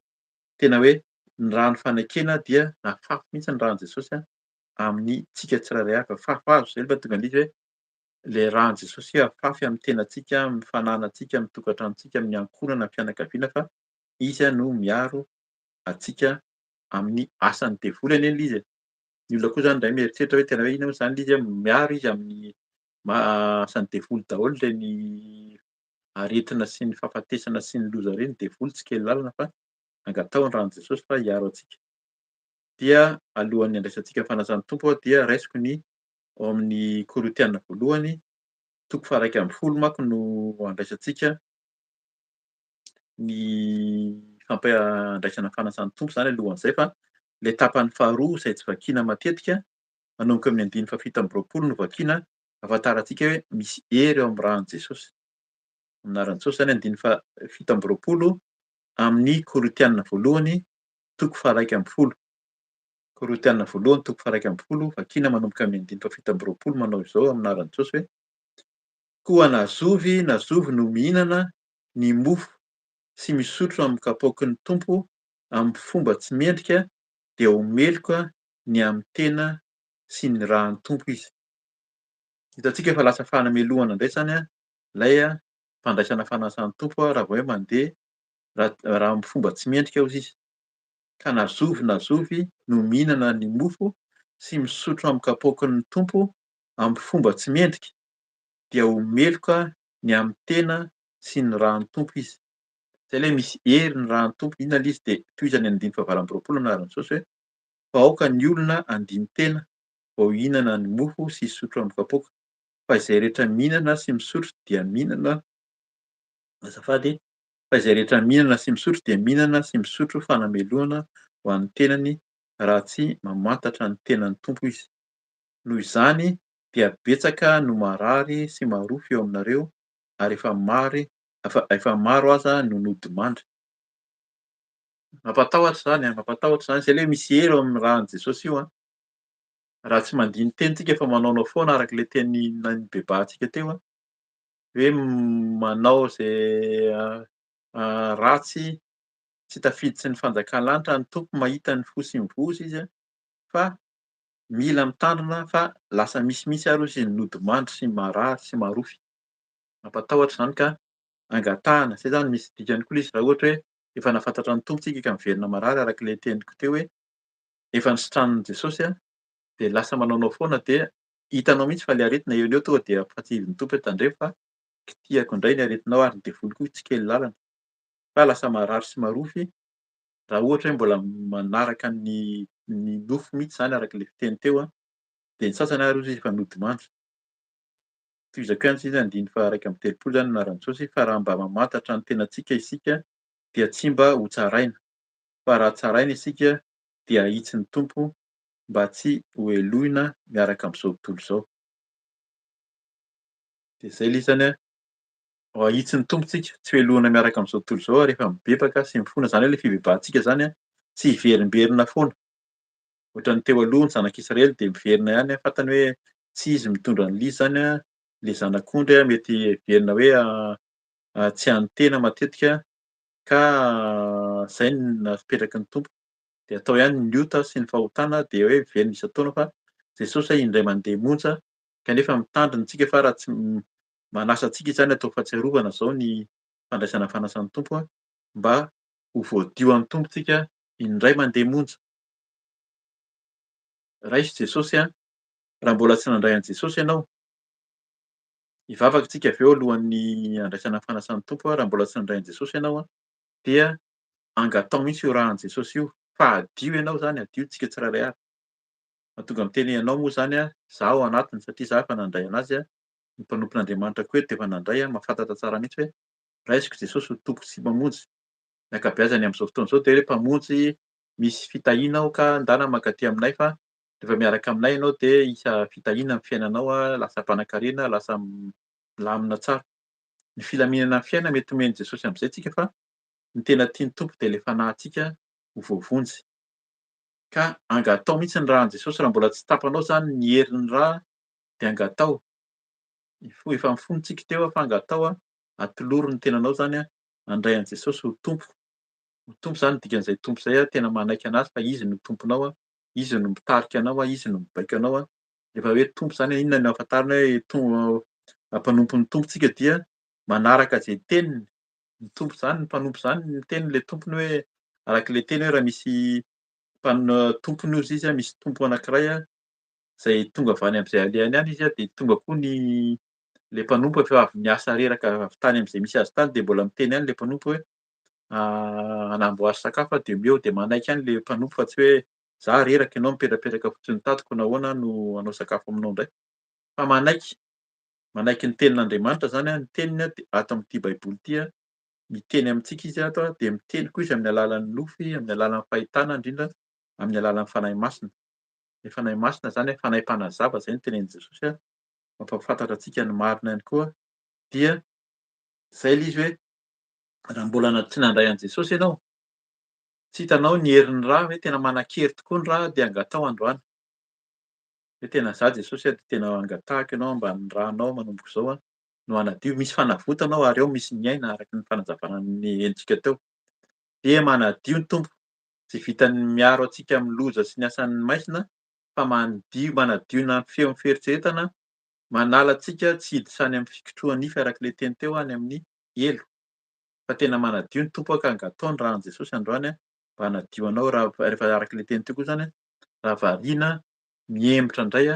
tena hoe ny rà ny fanekena dia nafafy mihitsy ny ràn'i Jesosy amin'ny tsika tsirairay avy. Afafy azo izay aloha tonga an'izy hoe ilay ràn'i Jesosy afafy amin'ny tenantsika, amin'ny fananantsika, amin'ny tokantranontsika, amin'ny ankohonana, amin'ny fianakaviana fa izy no miaro antsika amin'ny asan'ny devoly anie ilay izy e. Ny olona koa izany indray mieritreritra hoe tena hoe inona moa izany ilay izy, miaro izy amin'ny asan'ny devoly daholo ireny aretina sy ny fahafatesana sy ny loza ireny, devoly tsy kely lalana fa angataho ny ràn'i Jesosy fa hiaro antsika. Dia alohan'ny handraisantsika ny fanasan'ny Tompo aho dia raisiko ny ao amin'ny Korintiana voalohany toko faha-11 manko no andraisantsika ny fampiandraisana ny fanasan'ny Tompo izany alohan'izay fa ilay tapany faharoa izay tsy vakiana matetika manomboka amin'ny andininy faha-27 no vakiana ahafantarantsika hoe misy hery ao amin'ny ràn'i Jesosy. Amin'ny anaran'i Jesosy izany andininy faha-27 amin'ny Korintiana voalohany toko faha-11. Korintiana voalohany toko faha-11 vakiana manomboka amin'ny andininy faha-27 manao izao amin'ny anaran'i Jesosy hoe Koa na zovy na zovy no mihinana ny mofo sy misotro amin'ny kapoaky ny Tompo amin'ny fomba tsy mendrika dia ho meloka ny amin'ny tena sy ny ràn'ny Tompo izy. Hitantsika fa lasa fanamelohana indray izany ilay fandraisana fanasan'ny Tompo raha vao hoe mandeha raha amin'ny fomba tsy mendrika hozy izy. Ka na zovy na zovy no mihinana ny mofo sy misotro amin'ny kapoaky ny Tompo amin'ny fomba tsy mendrika, dia ho meloka ny amin'ny tena sy ny ràn'ny Tompo izy. Izay ilay misy hery ny ràn'ny Tompo. Inona ilay izy? Dia tohizany andininy fahavalo amby roapolo amin'ny anaran'i Jesosy hoe, Fa aoka ny olona handini-tena vao hihinana ny mofo sy hisotro amin'ny kapoaka. Fa izay rehetra mihinana sy misotro dia mihinana, azafady, fa izay rehetra mihinana sy misotro dia mihinana sy misotro fanamelohana ho an'ny tenany raha tsy mamantatra ny tenan'ny Tompo izy. Noho izany dia betsaka no marary sy marofy eo aminareo ary efa mary efa maro aza no nodimandry. Mampatahotra izany an, mampatahotra izany. Izay ilay misy hery ao amin'ny ràn'i Jesosy io an. Raha tsy mandini-teny tsika fa manaonao foana araka ilay teny nibebahantsika teo an, hoe manao izay ratsy tsy tafiditsy ny fanjakan'ny lanitra, ny Tompo mahita ny fo sy ny voza izy an, fa mila mitandrina fa lasa misy mihitsy ary ozy izy nodimandry sy marary sy marofy. Mampatahotra izany ka angatahana, izay izany misy dikany koa ilay izy raha ohatra hoe efa nahafantatra ny Tompo tsika ka miverina marary araka ilay teniko teo hoe efa nositranin'i Jesosy an, dia lasa manaonao foana dia hitanao mihitsy fa ilay aretina eo no eo tonga dia ampahatsiahivin'ny Tompo hoe tandremo fa kitihako indray ny aretinao ary ny devoly koa tsy kely lalana fa lasa marary sy marofy raha ohatra hoe mbola manaraka ny ny nofo mihitsy izany araka ilay fiteny teo an, dia ny sasany ary ozy izy efa nodimandry. Tohizako ihany izy andininy faha 31 izany anaran'i Jesosy fa raha mba mamantatra ny tenantsika isika dia tsy mba ho tsaraina fa raha tsaraina isika dia ahitsin'ny Tompo mba tsy ho helohina miaraka amin'izao tontolo izao. Dia izay ilay izy izany an, ho ahitsin'ny Tompo tsika, tsy ho helohina miaraka amin'izao tontolo izao rehefa mibebaka sy mifona, izany hoe ilay fibebahantsika izany an, tsy hiverimberina foana. Ohatran'ny teo aloha ny zanak'Israely dia miverina ihany an, fantany hoe tsy izy mitondra an'ilay izy izany an, ilay zanak'ondry an, mety heverina hoe tsy an'ny tena matetika ka izay no napetraky ny Tompo. Dia atao ihany ny ota sy ny fahotana dia hoe miverina isan-taona fa Jesosy hoe indray mandeha monja kanefa mitandrina isika fa raha tsy manasa antsika izany atao fahatsiarovana izao ny fandraisana fanasan'ny Tompo mba ho voadio amin'ny Tompo tsika indray mandeha monja. Raiso Jesosy an! Raha mbola tsy nandray an'i Jesosy ianao, hivavaka tsika avy eo alohan'ny handraisana ny fanasan'ny Tompo, raha mbola tsy nandray an'i Jesosy ianao dia angatao mihitsy io ràn'i Jesosy io fa hadio ianao izany, hadio tsika tsirairay avy. Mahatonga miteny hoe ianao moa izany an, izaho ao anatiny satria izaho efa nandray an'Azy an, ny mpanompon'Andriamanitra koa eto dia efa nandray an, mahafantatra tsara mihitsy hoe raisiko Jesosy ho Tompo sy Mpamonjy. Ny ankabeazany amin'izao fotoana izao dia hoe Mpamonjy misy fitahiana aho ka ndana mankaty aminay fa rehefa miaraka aminay ianao dia hisy fitahiana amin'ny fiainanao, lasa mpanankarena, lasa milamina tsara. Ny filaminana amin'ny fiainana mety omen'i Jesosy amin'izay tsika fa ny tena tian'ny Tompo dia ilay fanahintsika ho voavonjy. Ka angatao mihitsy ny ràn'i Jesosy raha mbola tsy tsapanao izany ny herin'ny rà dia angatao. Efa mifono tsika teo fa angatao, atolory ny tenanao izany handray an'i Jesosy ho Tompo. Ho Tompo izany ny dikan'izay Tompo izay, tena manaiky an'Azy fa Izy no Tomponao, Izy no mitarika anao, Izy no mibaiko anao. Rehefa hoe Tompo izany, inona no ahafantarana hoe mpanompon'ny Tompo tsika dia manaraka izay teniny. Ny Tompo izany, ny mpanompo izany miteny ilay tompony hoe araka ilay teny hoe raha misy tompony hozy izy, misy tompo anankiray izay tonga avy any amin'izay alehany any izy dia tonga koa ny ilay mpanompo efa avy niasa reraka avy tany amin'izay misy azy tany dia mbola miteny ihany ilay mpanompo hoe anamboary sakafo aho dia omeo dia manaiky ihany ilay mpanompo fa tsy hoe za reraka ianao mipetrapetraka fotsiny tato ko nahoana aho no hanao sakafo aminao indray fa manaiky manaiky ny tenin'Andriamanitra izany ny teniny dia ato amin'ity baiboly ity miteny amintsika izy ato dia miteny koa izy amin'ny alalan'ny nofy amin'ny alalan'ny fahitana indrindra amin'ny alalan'ny Fanahy Masina. Ny Fanahy Masina izany Fanahy mpanazava izay no tenenin'i Jesosy mampahafantatra antsika ny marina ihany koa dia izay ilay izy hoe raha mbola tsy nandray an'i Jesosy ianao tsy hitanao ny herin'ny rà hoe tena manan-kery tokoa ny rà dia angatao androany hoe tena za Jesosy dia tena angatahako ianao mba ny rànao manomboka izao no hanadio misy fanavotana ao ary ao misy ny aina araka ny fanazavana ny henontsika teo dia manadio ny Tompo tsy vitan'ny miaro antsika amin'ny loza sy ny asan'ny maizina fa mandio manadio na ny feon'ny fieritreretana manala antsika tsy hiditra any amin'ny fikitroha-nify araka ilay teny teo any amin'ny helo fa tena manadio ny Tompo ka angatao ny ràn'i Jesosy androany mba hanadio anao raha rehefa araka ilay teny teo koa izany raha variana. mihemotra indray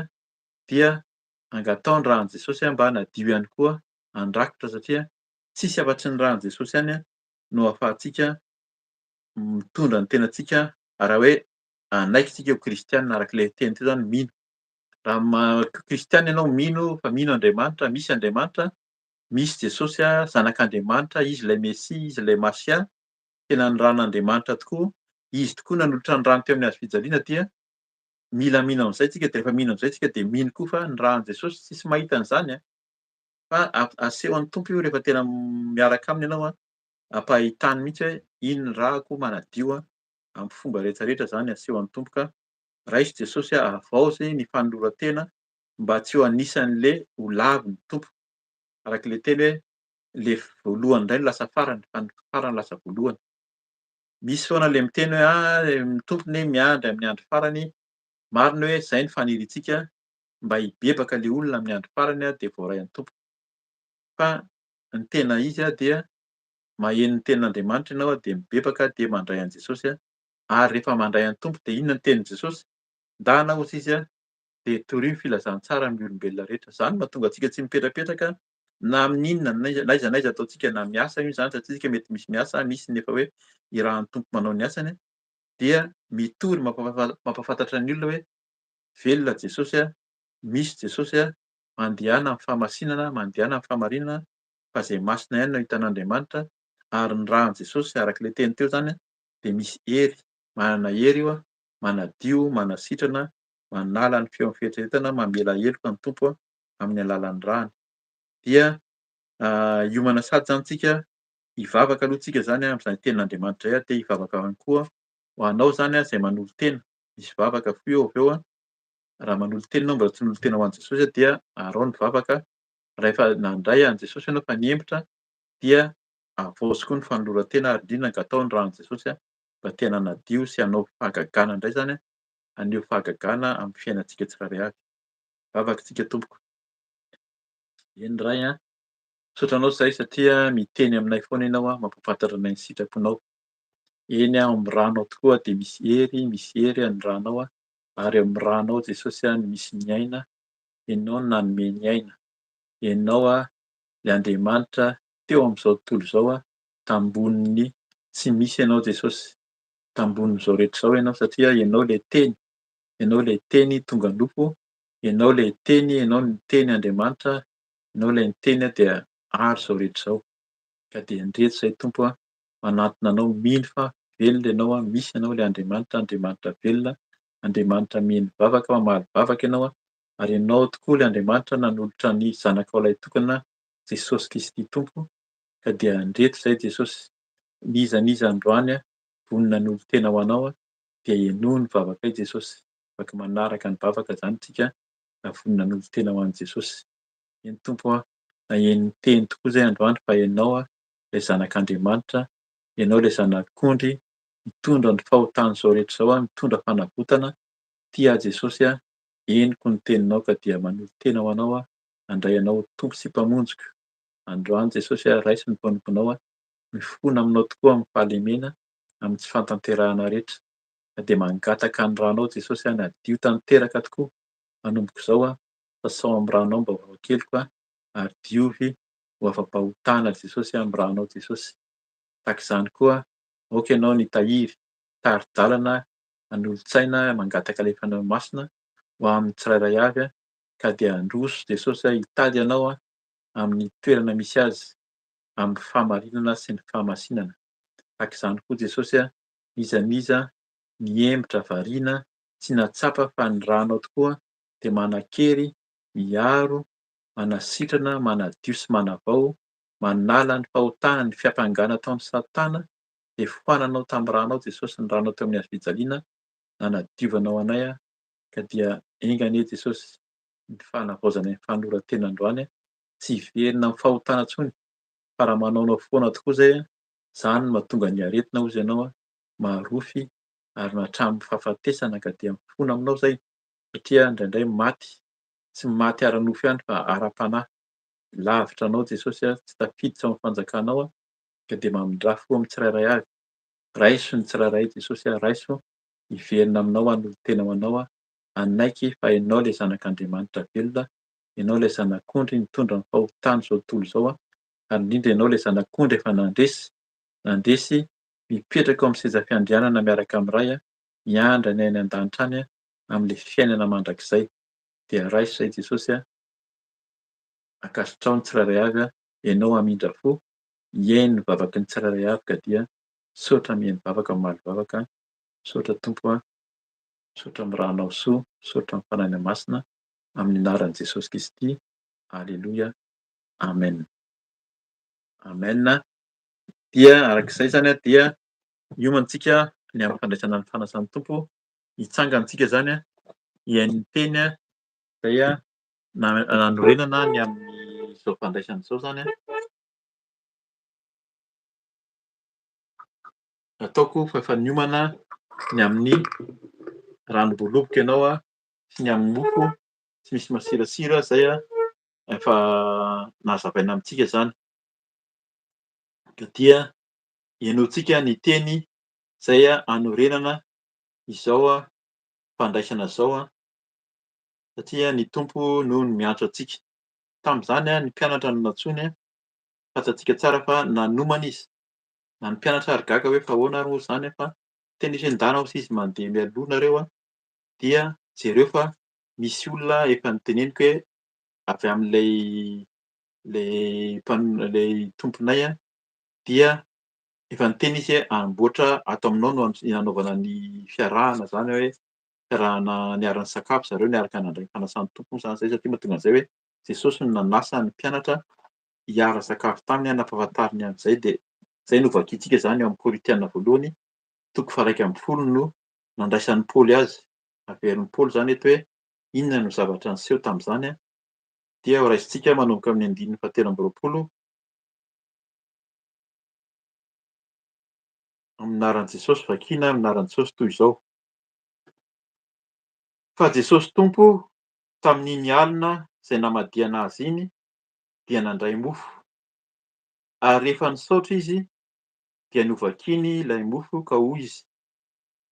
dia angataho ny ràn'i Jesosy mba hanadio ihany koa handrakotra satria tsisy afa-tsy ny ràn'i Jesosy ihany no ahafahantsika mitondra ny tenantsika raha hoe hanaiky isika ho kristiana araka ilay teny teo izany mino. Raha kristiana ianao mino fa mino Andriamanitra, misy Andriamanitra, misy Jesosy zanak'Andriamanitra, izy ilay Mesia, izy ilay Masia, tena ny ràn'Andriamanitra tokoa, izy tokoa nanolotra ny ràny teo amin'ny hazo fijaliana dia mila mino amin'izay tsika, dia rehefa mino amin'izay tsika dia mino koa fa ny ràn'i Jesosy tsisy mahita an'izany an, fa asehon'ny Tompo io rehefa tena miaraka aminy ianao an, ampahitany mihitsy hoe iny ny ràko manadio an, amin'ny fomba rehetra rehetra izany asehon'ny Tompo ka raiso Jesosy havaozy ny fanoloran-tena mba tsy ho anisan'le ho lavin'ny Tompo, araka ilay teny hoe le voalohany indray no lasa farany fa ny farany lasa voalohany. Misy foana le miteny hoe ah ny Tompo ne miandry amin'ny andro farany, marina hoe zay ny faniriantsika mba hibebaka le olona amin'ny andro farany dia voaray an'ny Tompo. Fa ny tena izy dia maheno ny tenin'Andriamanitra ianao dia mibebaka dia mandray an'i Jesosy ary rehefa mandray an'ny Tompo dia inona ny tenin'i Jesosy? Ndana hozy izy dia torio ny filazantsara amin'ny olombelona rehetra. Izany no mahatonga antsika tsy mipetrapetraka na amin'inona na aiza na aiza ataontsika na miasa io izany satria isika mety misy miasa, misy ny efa hoe irahan'ny Tompo manao ny asany dia mitory mampahafantatra ny olona hoe velona Jesosy, misy Jesosy, mandehana amin'ny fahamasinana, mandehana amin'ny fahamarinana fa izay masina ihany no hitan'Andriamanitra ary ny ràn'i Jesosy araka ilay teny teo izany dia misy hery, manana hery io, manadio, manasitrana, manala ny feon'ny fieritreretana, mamela heloka ny Tompo amin'ny alalan'ny ràny. Dia hiomana sady izany tsika, hivavaka aloha tsika izany amin'izany tenin'Andriamanitra izay, dia hivavaka ihany koa ho anao izany izay manolo-tena. Misy vavaka fohy eo avy eo, raha manolo-tena ianao mbola tsy nolo-tena ho an'i Jesosy dia araho ny vavaka, raha efa nandray an'i Jesosy ianao fa nihemotra dia havaozy koa ny fanoloran-tena ary indrindra angataho ny ràn'i Jesosy mba tena hanadio sy hanao fahagagana indray izany, haneho fahagagana amin'ny fiainantsika tsirairay avy. Vavaka isika tompoko. Eny Ray a, misaotra anao izahay satria miteny aminay foana ianao, mampahafantatra anay ny sitraponao. Eny ao amin'ny ranao tokoa dia misy hery, misy hery ny ranao ary ao amin'ny ranao Jesosy no misy ny aina, Ianao no nanome ny aina. Ianao ilay Andriamanitra teo amin'izao tontolo izao tambonin'ny tsy misy Ianao Jesosy, tambonin'izao rehetra izao Ianao satria Ianao ilay Teny, Ianao ilay Teny tonga nofo, Ianao ilay Teny, Ianao no Teny Andriamanitra, Ianao ilay niteny dia ary izao rehetra izao. Ka dia indreto izay Tompo a, manantona Anao mino fa velona Ianao a, misy Ianao ilay Andriamanitra, Andriamanitra velona, Andriamanitra mino vavaka, mamaly vavaka Ianao a, ary Ianao tokoa ilay Andriamanitra nanolotra ny Zanakao Lahitokana, Jesosy Kristy Tompo, ka dia indreto izay Jesosy, n'iza n'iza androany a, vonona hanolo-tena ho Anao a, dia henoy ny vavakay Jesosy. Afaka manaraka ny vavaka izany isika raha vonona hanolo-tena ho an'i Jesosy. Eny Tompo a, naheno ny teny tokoa izay androany fa Ianao ilay Zanak'Andriamanitra, Ianao ilay Zanak'ondry mitondra ny fahotan'izao rehetra izao, mitondra fanavotana. Tia ahy Jesosy a, henoko ny teninao ka dia manolo-tena ho Anao aho, handray Anao ho Tompo sy Mpamonjiko. Androany Jesosy a, raiso ny mpanomponao aho, mifona aminao tokoa amin'ny fahalemena, amin'ny tsy fahatanterahana rehetra. Ka dia mangataka ny ranao Jesosy a, nadio tanteraka tokoa manomboka izao aho, sasao amin'ny ranao mba ho afa-keloka ary diovy ho afa-pahotana Jesosy amin'ny ranao Jesosy. Tahaka izany koa, aoka ianao ny hitahiry, hitari-dalana, hanolo-tsaina, mangataka ilay Fanahy Masina ho amin'ny tsirairay avy ka dia handroso Jesosy hitady anao amin'ny toerana misy azy amin'ny fahamarinana sy ny fahamasinana. Tahaka izany koa Jesosy, n'iza n'iza nihemotra variana tsy nahatsapa fa ny ranao tokoa dia manan-kery miaro, manasitrana, manadio sy manavao, manala ny fahotana, ny fiampangana ataon'i Satana dia foananao tamin'ny ranao Jesosy, ny ranao teo amin'ny hazo fijaliana nanadiovanao anay ka dia enga anie Jesosy ny fanavaozana ny fanoloran-tena androany tsy hiverina amin'ny fahotana intsony fa raha manaonao foana tokoa izay izany no mahatonga ny aretina hozy ianao maharofy ary na hatramin'ny fahafatesana ka dia mifona aminao izay satria indraindray maty tsy maty ara-nofo ihany fa ara-panahy lavitra anao Jesosy tsy tafiditra ao amin'ny fanjakanao ka dia mamindrà fo amin'ny tsirairay avy raiso ny tsirairay Jesosy raiso hiverina aminao hanolo-tena ho anao. hanaiky fa Ianao ilay Zanak'Andriamanitra velona, Ianao ilay Zanak'ondry nitondra ny fahotan'izao tontolo izao, ary indrindra Ianao ilay Zanak'ondry efa nandresy, nandresy, mipetraka ao amin'ny seza fiandrianana miaraka amin'ny Ray, miandry anay any an-danitra any amin'ilay fiainana mandrakizay. Dia raiso izay Jesosy, ankasitraho ny tsirairay avy, Ianao hamindra fo, hihaino ny vavaky ny tsirairay avy ka dia misaotra mihaino vavaka mamaly vavaka, misaotra Tompo a, misaotra amin'ny ranao soa, misaotra amin'ny Fanahina Masina, amin'ny anaran'i Jesosy Kristy, Aleloia, Amen. Amen. Dia araka izay izany dia miomana isika ny amin'ny fandraisana ny fanasan'ny Tompo, hitsangana isika izany hihaino ny teny izay nanorenana ny amin'izao fandraisana izao izany. Ataoko fa efa niomana ny amin'ny ranom-boaloboka ianao sy ny amin'ny mofo tsy misy masirasira izay efa nazavaina amintsika izany. Ka dia henointsika ny teny izay hanorenana izao fandraisana izao satria ny Tompo no miantso antsika. Tamin'izany ny mpianatra no nantsoiny, fantatsika tsara fa nanomana izy. Na ny mpianatra ary gaga hoe fa ahoana ary moa izany fa tena izy hoe ndana hozy izy mandeha mialoha nareo dia jereo fa misy olona efa noteneniko hoe avy amin'ilay ilay ilay tomponay dia efa niteny izy hoe hanamboatra ato aminao no hanaovana ny fiarahana izany hoe fiarahana niara-nisakafo zareo niaraka nandray ny fanasan'ny Tompo moa izany izay satria mahatonga an'izay hoe Jesosy no nanasa ny mpianatra hiara-sakafo taminy nampahafantariny an'izay dia izay no vakintsika izany ao amin'ny Korintiana voalohany toko faha-11 no nandraisan'i Paoly azy. Averin'i Paoly izany eto hoe inona no zavatra niseho tamin'izany dia ho raisintsika manomboka amin'ny andininy fahatelo amby roapolo amin'ny anaran'i Jesosy vakiana amin'ny anaran'i Jesosy toy izao. Fa Jesosy Tompo tamin'iny alina izay namadihana azy iny dia nandray mofo. Ary rehefa nisaotra izy dia novakiny ilay mofo ka hoy izy,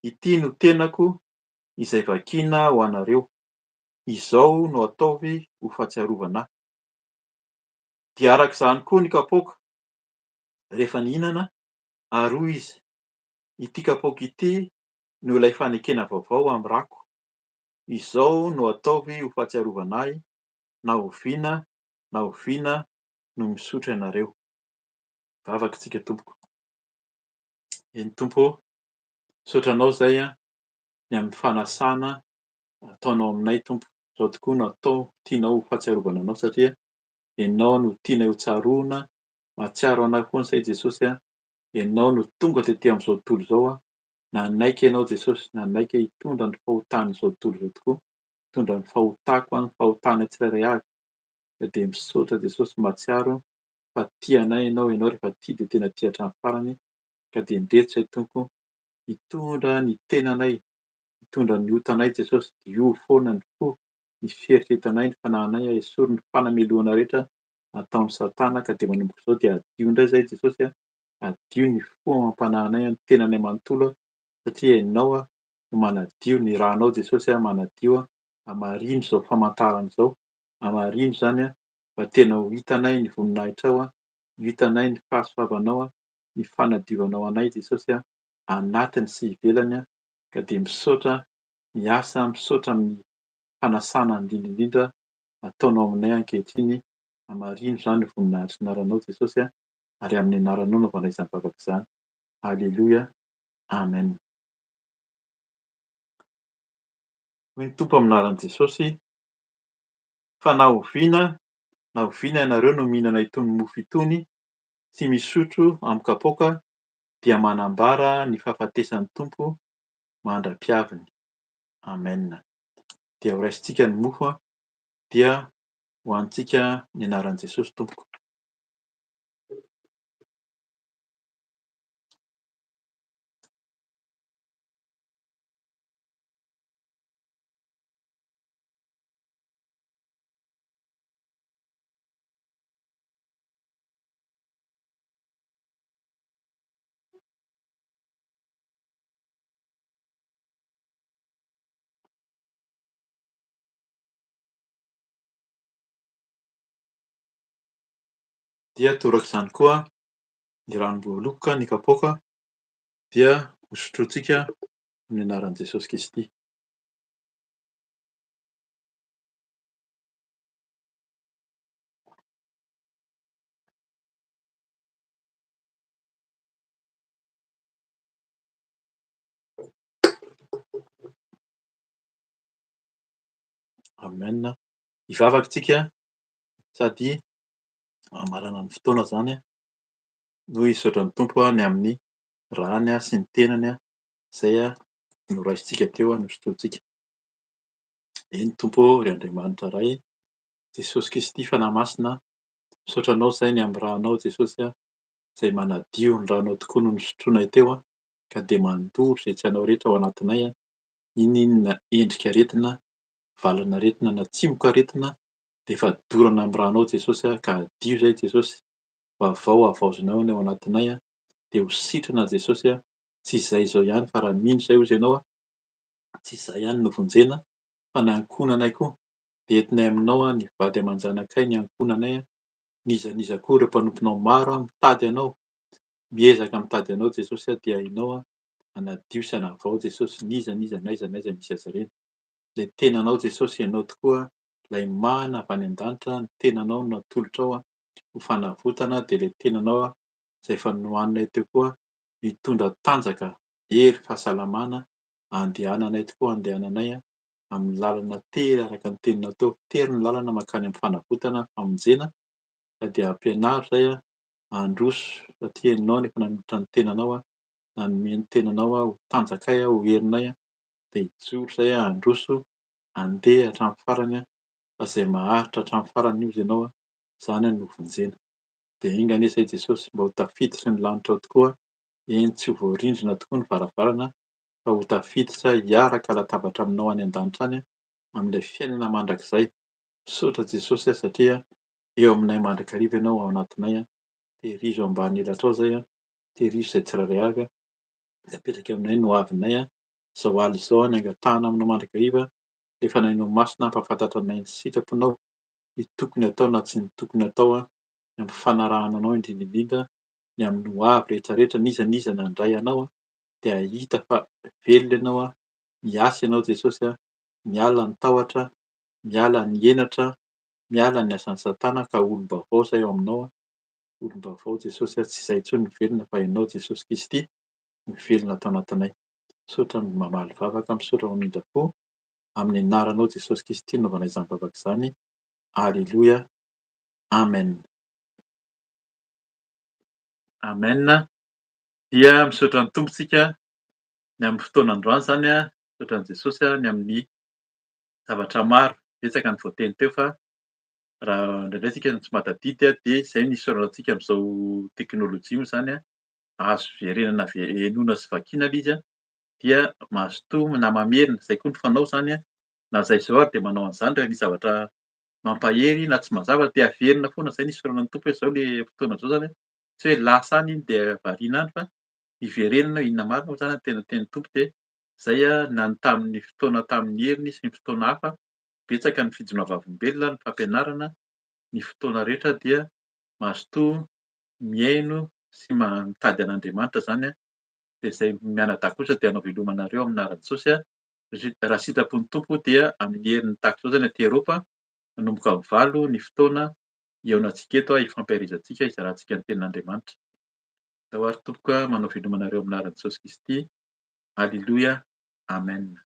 Ity no tenako izay vakina ho anareo. Izao no ataovy ho fahatsiarovana ahy. Dia araka izany koa ny kapoaka, rehefa nihinana, ary hoy izy, Ity kapoaka ity no ilay fanekena vaovao amin'ny rako. Izao no ataovy ho fahatsiarovana ahy na oviana na oviana no misotro ianareo. Vavaka isika tompoko. Eny Tompo ô, misaotra Anao izay ny amin'ny fanasana ataonao aminay Tompo. Izao tokoa no atao tianao ho fahatsiarovana Anao satria Ianao no tianay ho tsaroana, mahatsiaro anay foana izay Jesosy a, Ianao no tonga tety amin'izao tontolo izao a, nanaiky Ianao Jesosy, nanaiky hitondra ny fahotan'izao tontolo izao tokoa, hitondra ny fahotako, ny fahotanay tsirairay avy. Ka dia misaotra Jesosy mahatsiaro fa tia anay Ianao, Ianao rehefa tia dia tena tia hatramin'ny farany, ka dia indreto izay Tompo hitondra ny tenanay, hitondra ny otanay Jesosy, diovy foana ny fo, ny fieritreretanay, ny fanahinay, esory ny fanamelohana rehetra ataon'i Satana, ka dia manomboka izao dia hadio indray izay Jesosy a, hadio ny fo amam-panahinay, ny tenanay manontolo, satria Ianao no manadio, ny ranao Jesosy manadio, hamarino izao famantarana izao, hamarino izany mba tena ho hitanay ny voninahitrao, ho hitanay ny fahasoavanao, ny fanadiovanao anay Jesosy anatiny sy ivelany, ka dia misaotra ny asa, misaotra amin'ny fanasana indrindra indrindra ataonao aminay ankehitriny, hamarino izany ny voninahitry ny anaranao Jesosy ary amin'ny anaranao no anaovanay izany vavaka izany. Aleloia. Amen. Hoy ny Tompo amin'ny anaran'i Jesosy, Fa na oviana na oviana ianareo no mihinana itony mofo itony sy misotro amin'ny kapoaka dia manambara ny fahafatesan'ny Tompo mandra-piaviny. Amen. Dia ho raisintsika ny mofo dia hohanintsika ny anaran'i Jesosy Tompoko. Dia torak'izany koa ny ranom-boaloboka, ny kapoaka dia hosotrointsika amin'ny anaran'i Jesosy Kristy. Amen. Hivavaka isika sady hamarana ny fotoana izany no hisaotra ny Tompo ny amin'ny rany sy ny tenany izay noraisintsika teo nosotrointsika. Eny Tompo ô, ry Andriamanitra Ray, Jesosy Kristy Fanahy Masina, misaotra Anao izay ny amin'ny ranao Jesosy izay manadio ny ranao tokoa no nosotroinay teo ka dia mandoro izay tsy anao rehetra ao anatinay, n'inon'inona endrika aretina, valan'aretina na tsimokaretina dia efa dorana amin'ny ranao Jesosy ka hadio izay Jesosy, vaovao havaozinao ny ao anatinay dia ho sitrana Jesosy, tsy izay izao ihany fa raha mino izay hozy ianao tsy izay ihany no vonjena fa ny ankohonanay koa dia entinay aminao ny vady aman-janakay ny ankohonanay n'iza n'iza koa ireo mpanomponao maro mitady anao miezaka mitady anao Jesosy dia hainao hanadio sy hanavao Jesosy n'iza n'iza n'aiza n'aiza misy azy ireny ilay tenanao Jesosy ianao tokoa ilay mana avy any an-danitra ny tenanao no natolotrao ho fanavotana dia ilay tenanao izay efa nohaninay teo koa mitondra tanjaka hery fahasalamana andehananay tokoa andehananay amin'ny lalana tery araka ny teninao teo tery ny lalana mankany amin'ny fanavotana famonjena ka dia ampianaro izay handroso satria ianao no efa nanolotra ny tenanao nanome ny tenanao ho tanjakay ho herinay dia hijoro izay handroso handeha hatramin'ny farany fa izay maharitra hatramin'ny farany hozy ianao izany no vonjena. Dia enga anie izay Jesosy mba ho tafiditry ny lanitra ao tokoa, eny tsy ho voarindrina tokoa ny varavarana fa ho tafiditra hiaraka latabatra aminao any an-danitra any amin'ilay fiainana mandrakizay. Misaotra Jesosy satria eo aminay mandrakariva ianao ao anatinay. Tehirizo ambany elatrao izay, tehirizo izay tsirairay avy izay apetraka eo aminay no avinay. Izao alina izao ny angatahana aminao mandrakariva, ilay Fanahinao Masina hampahafantatra anay ny sitraponao, ny tokony atao na tsy ny tokony atao, ny amin'ny fanarahana anao indrindra indrindra, ny amin'ny ho avy rehetra rehetra, n'iza n'iza nandray anao dia hahita fa velona ianao, miasa ianao Jesosy, miala ny tahotra, miala ny henatra, miala ny asan'i Satana ka olom-baovao izay ao aminao, olom-baovao Jesosy, tsy izay intsony ny velona fa ianao Jesosy Kristy no velona ato anatinay. Misaotra ny mamaly vavaka, misaotra mamindra fo, amin'ny anaranao Jesosy Kristy no anaovana izany vavaka izany. Aleloia. Amen. Amen. Dia misaotra ny Tompo tsika ny amin'ny fotoana androany izany, misaotra an'i Jesosy ny amin'ny zavatra maro, betsaka ny voateny teo fa raha indraindray tsika tsy mahatadidy dia izay ny isaorana antsika amin'izao teknolojia moa izany, azo verenana henoina sy vakiana ilay izy dia mazotoa na mamerina, izay koa ny fanao izany na izay izao ary dia manao an'izany rehefa misy zavatra mampahery na tsy mazava dia averina foana, izay ny isaorana ny Tompo hoe izao ilay fotoana izao izany tsy hoe lasa any iny dia variana any fa hiverenana hoe inona marina moa izany ny tena tenin'ny Tompo dia izay na ny tamin'ny fotoana tamin'ny heriny sy ny fotoana hafa betsaka ny fijoroana vavolombelona, ny fampianarana, ny fotoana rehetra dia mazotoa mihaino sy mitady an'Andriamanitra izany dia izay mianadahy kosa dia hanao veloma anareo amin'ny anaran'i Jesosy raha sitrapon'ny Tompo dia amin'ny heriny tahaka izao izany aty Eropa manomboka amin'ny 8 ny fotoana hihaonantsika eto hifampiharizantsika hizarantsika ny tenin'Andriamanitra. Ndao ary tompoko manao veloma anareo amin'ny anaran'i Jesosy Kristy. Aleloia. Amen.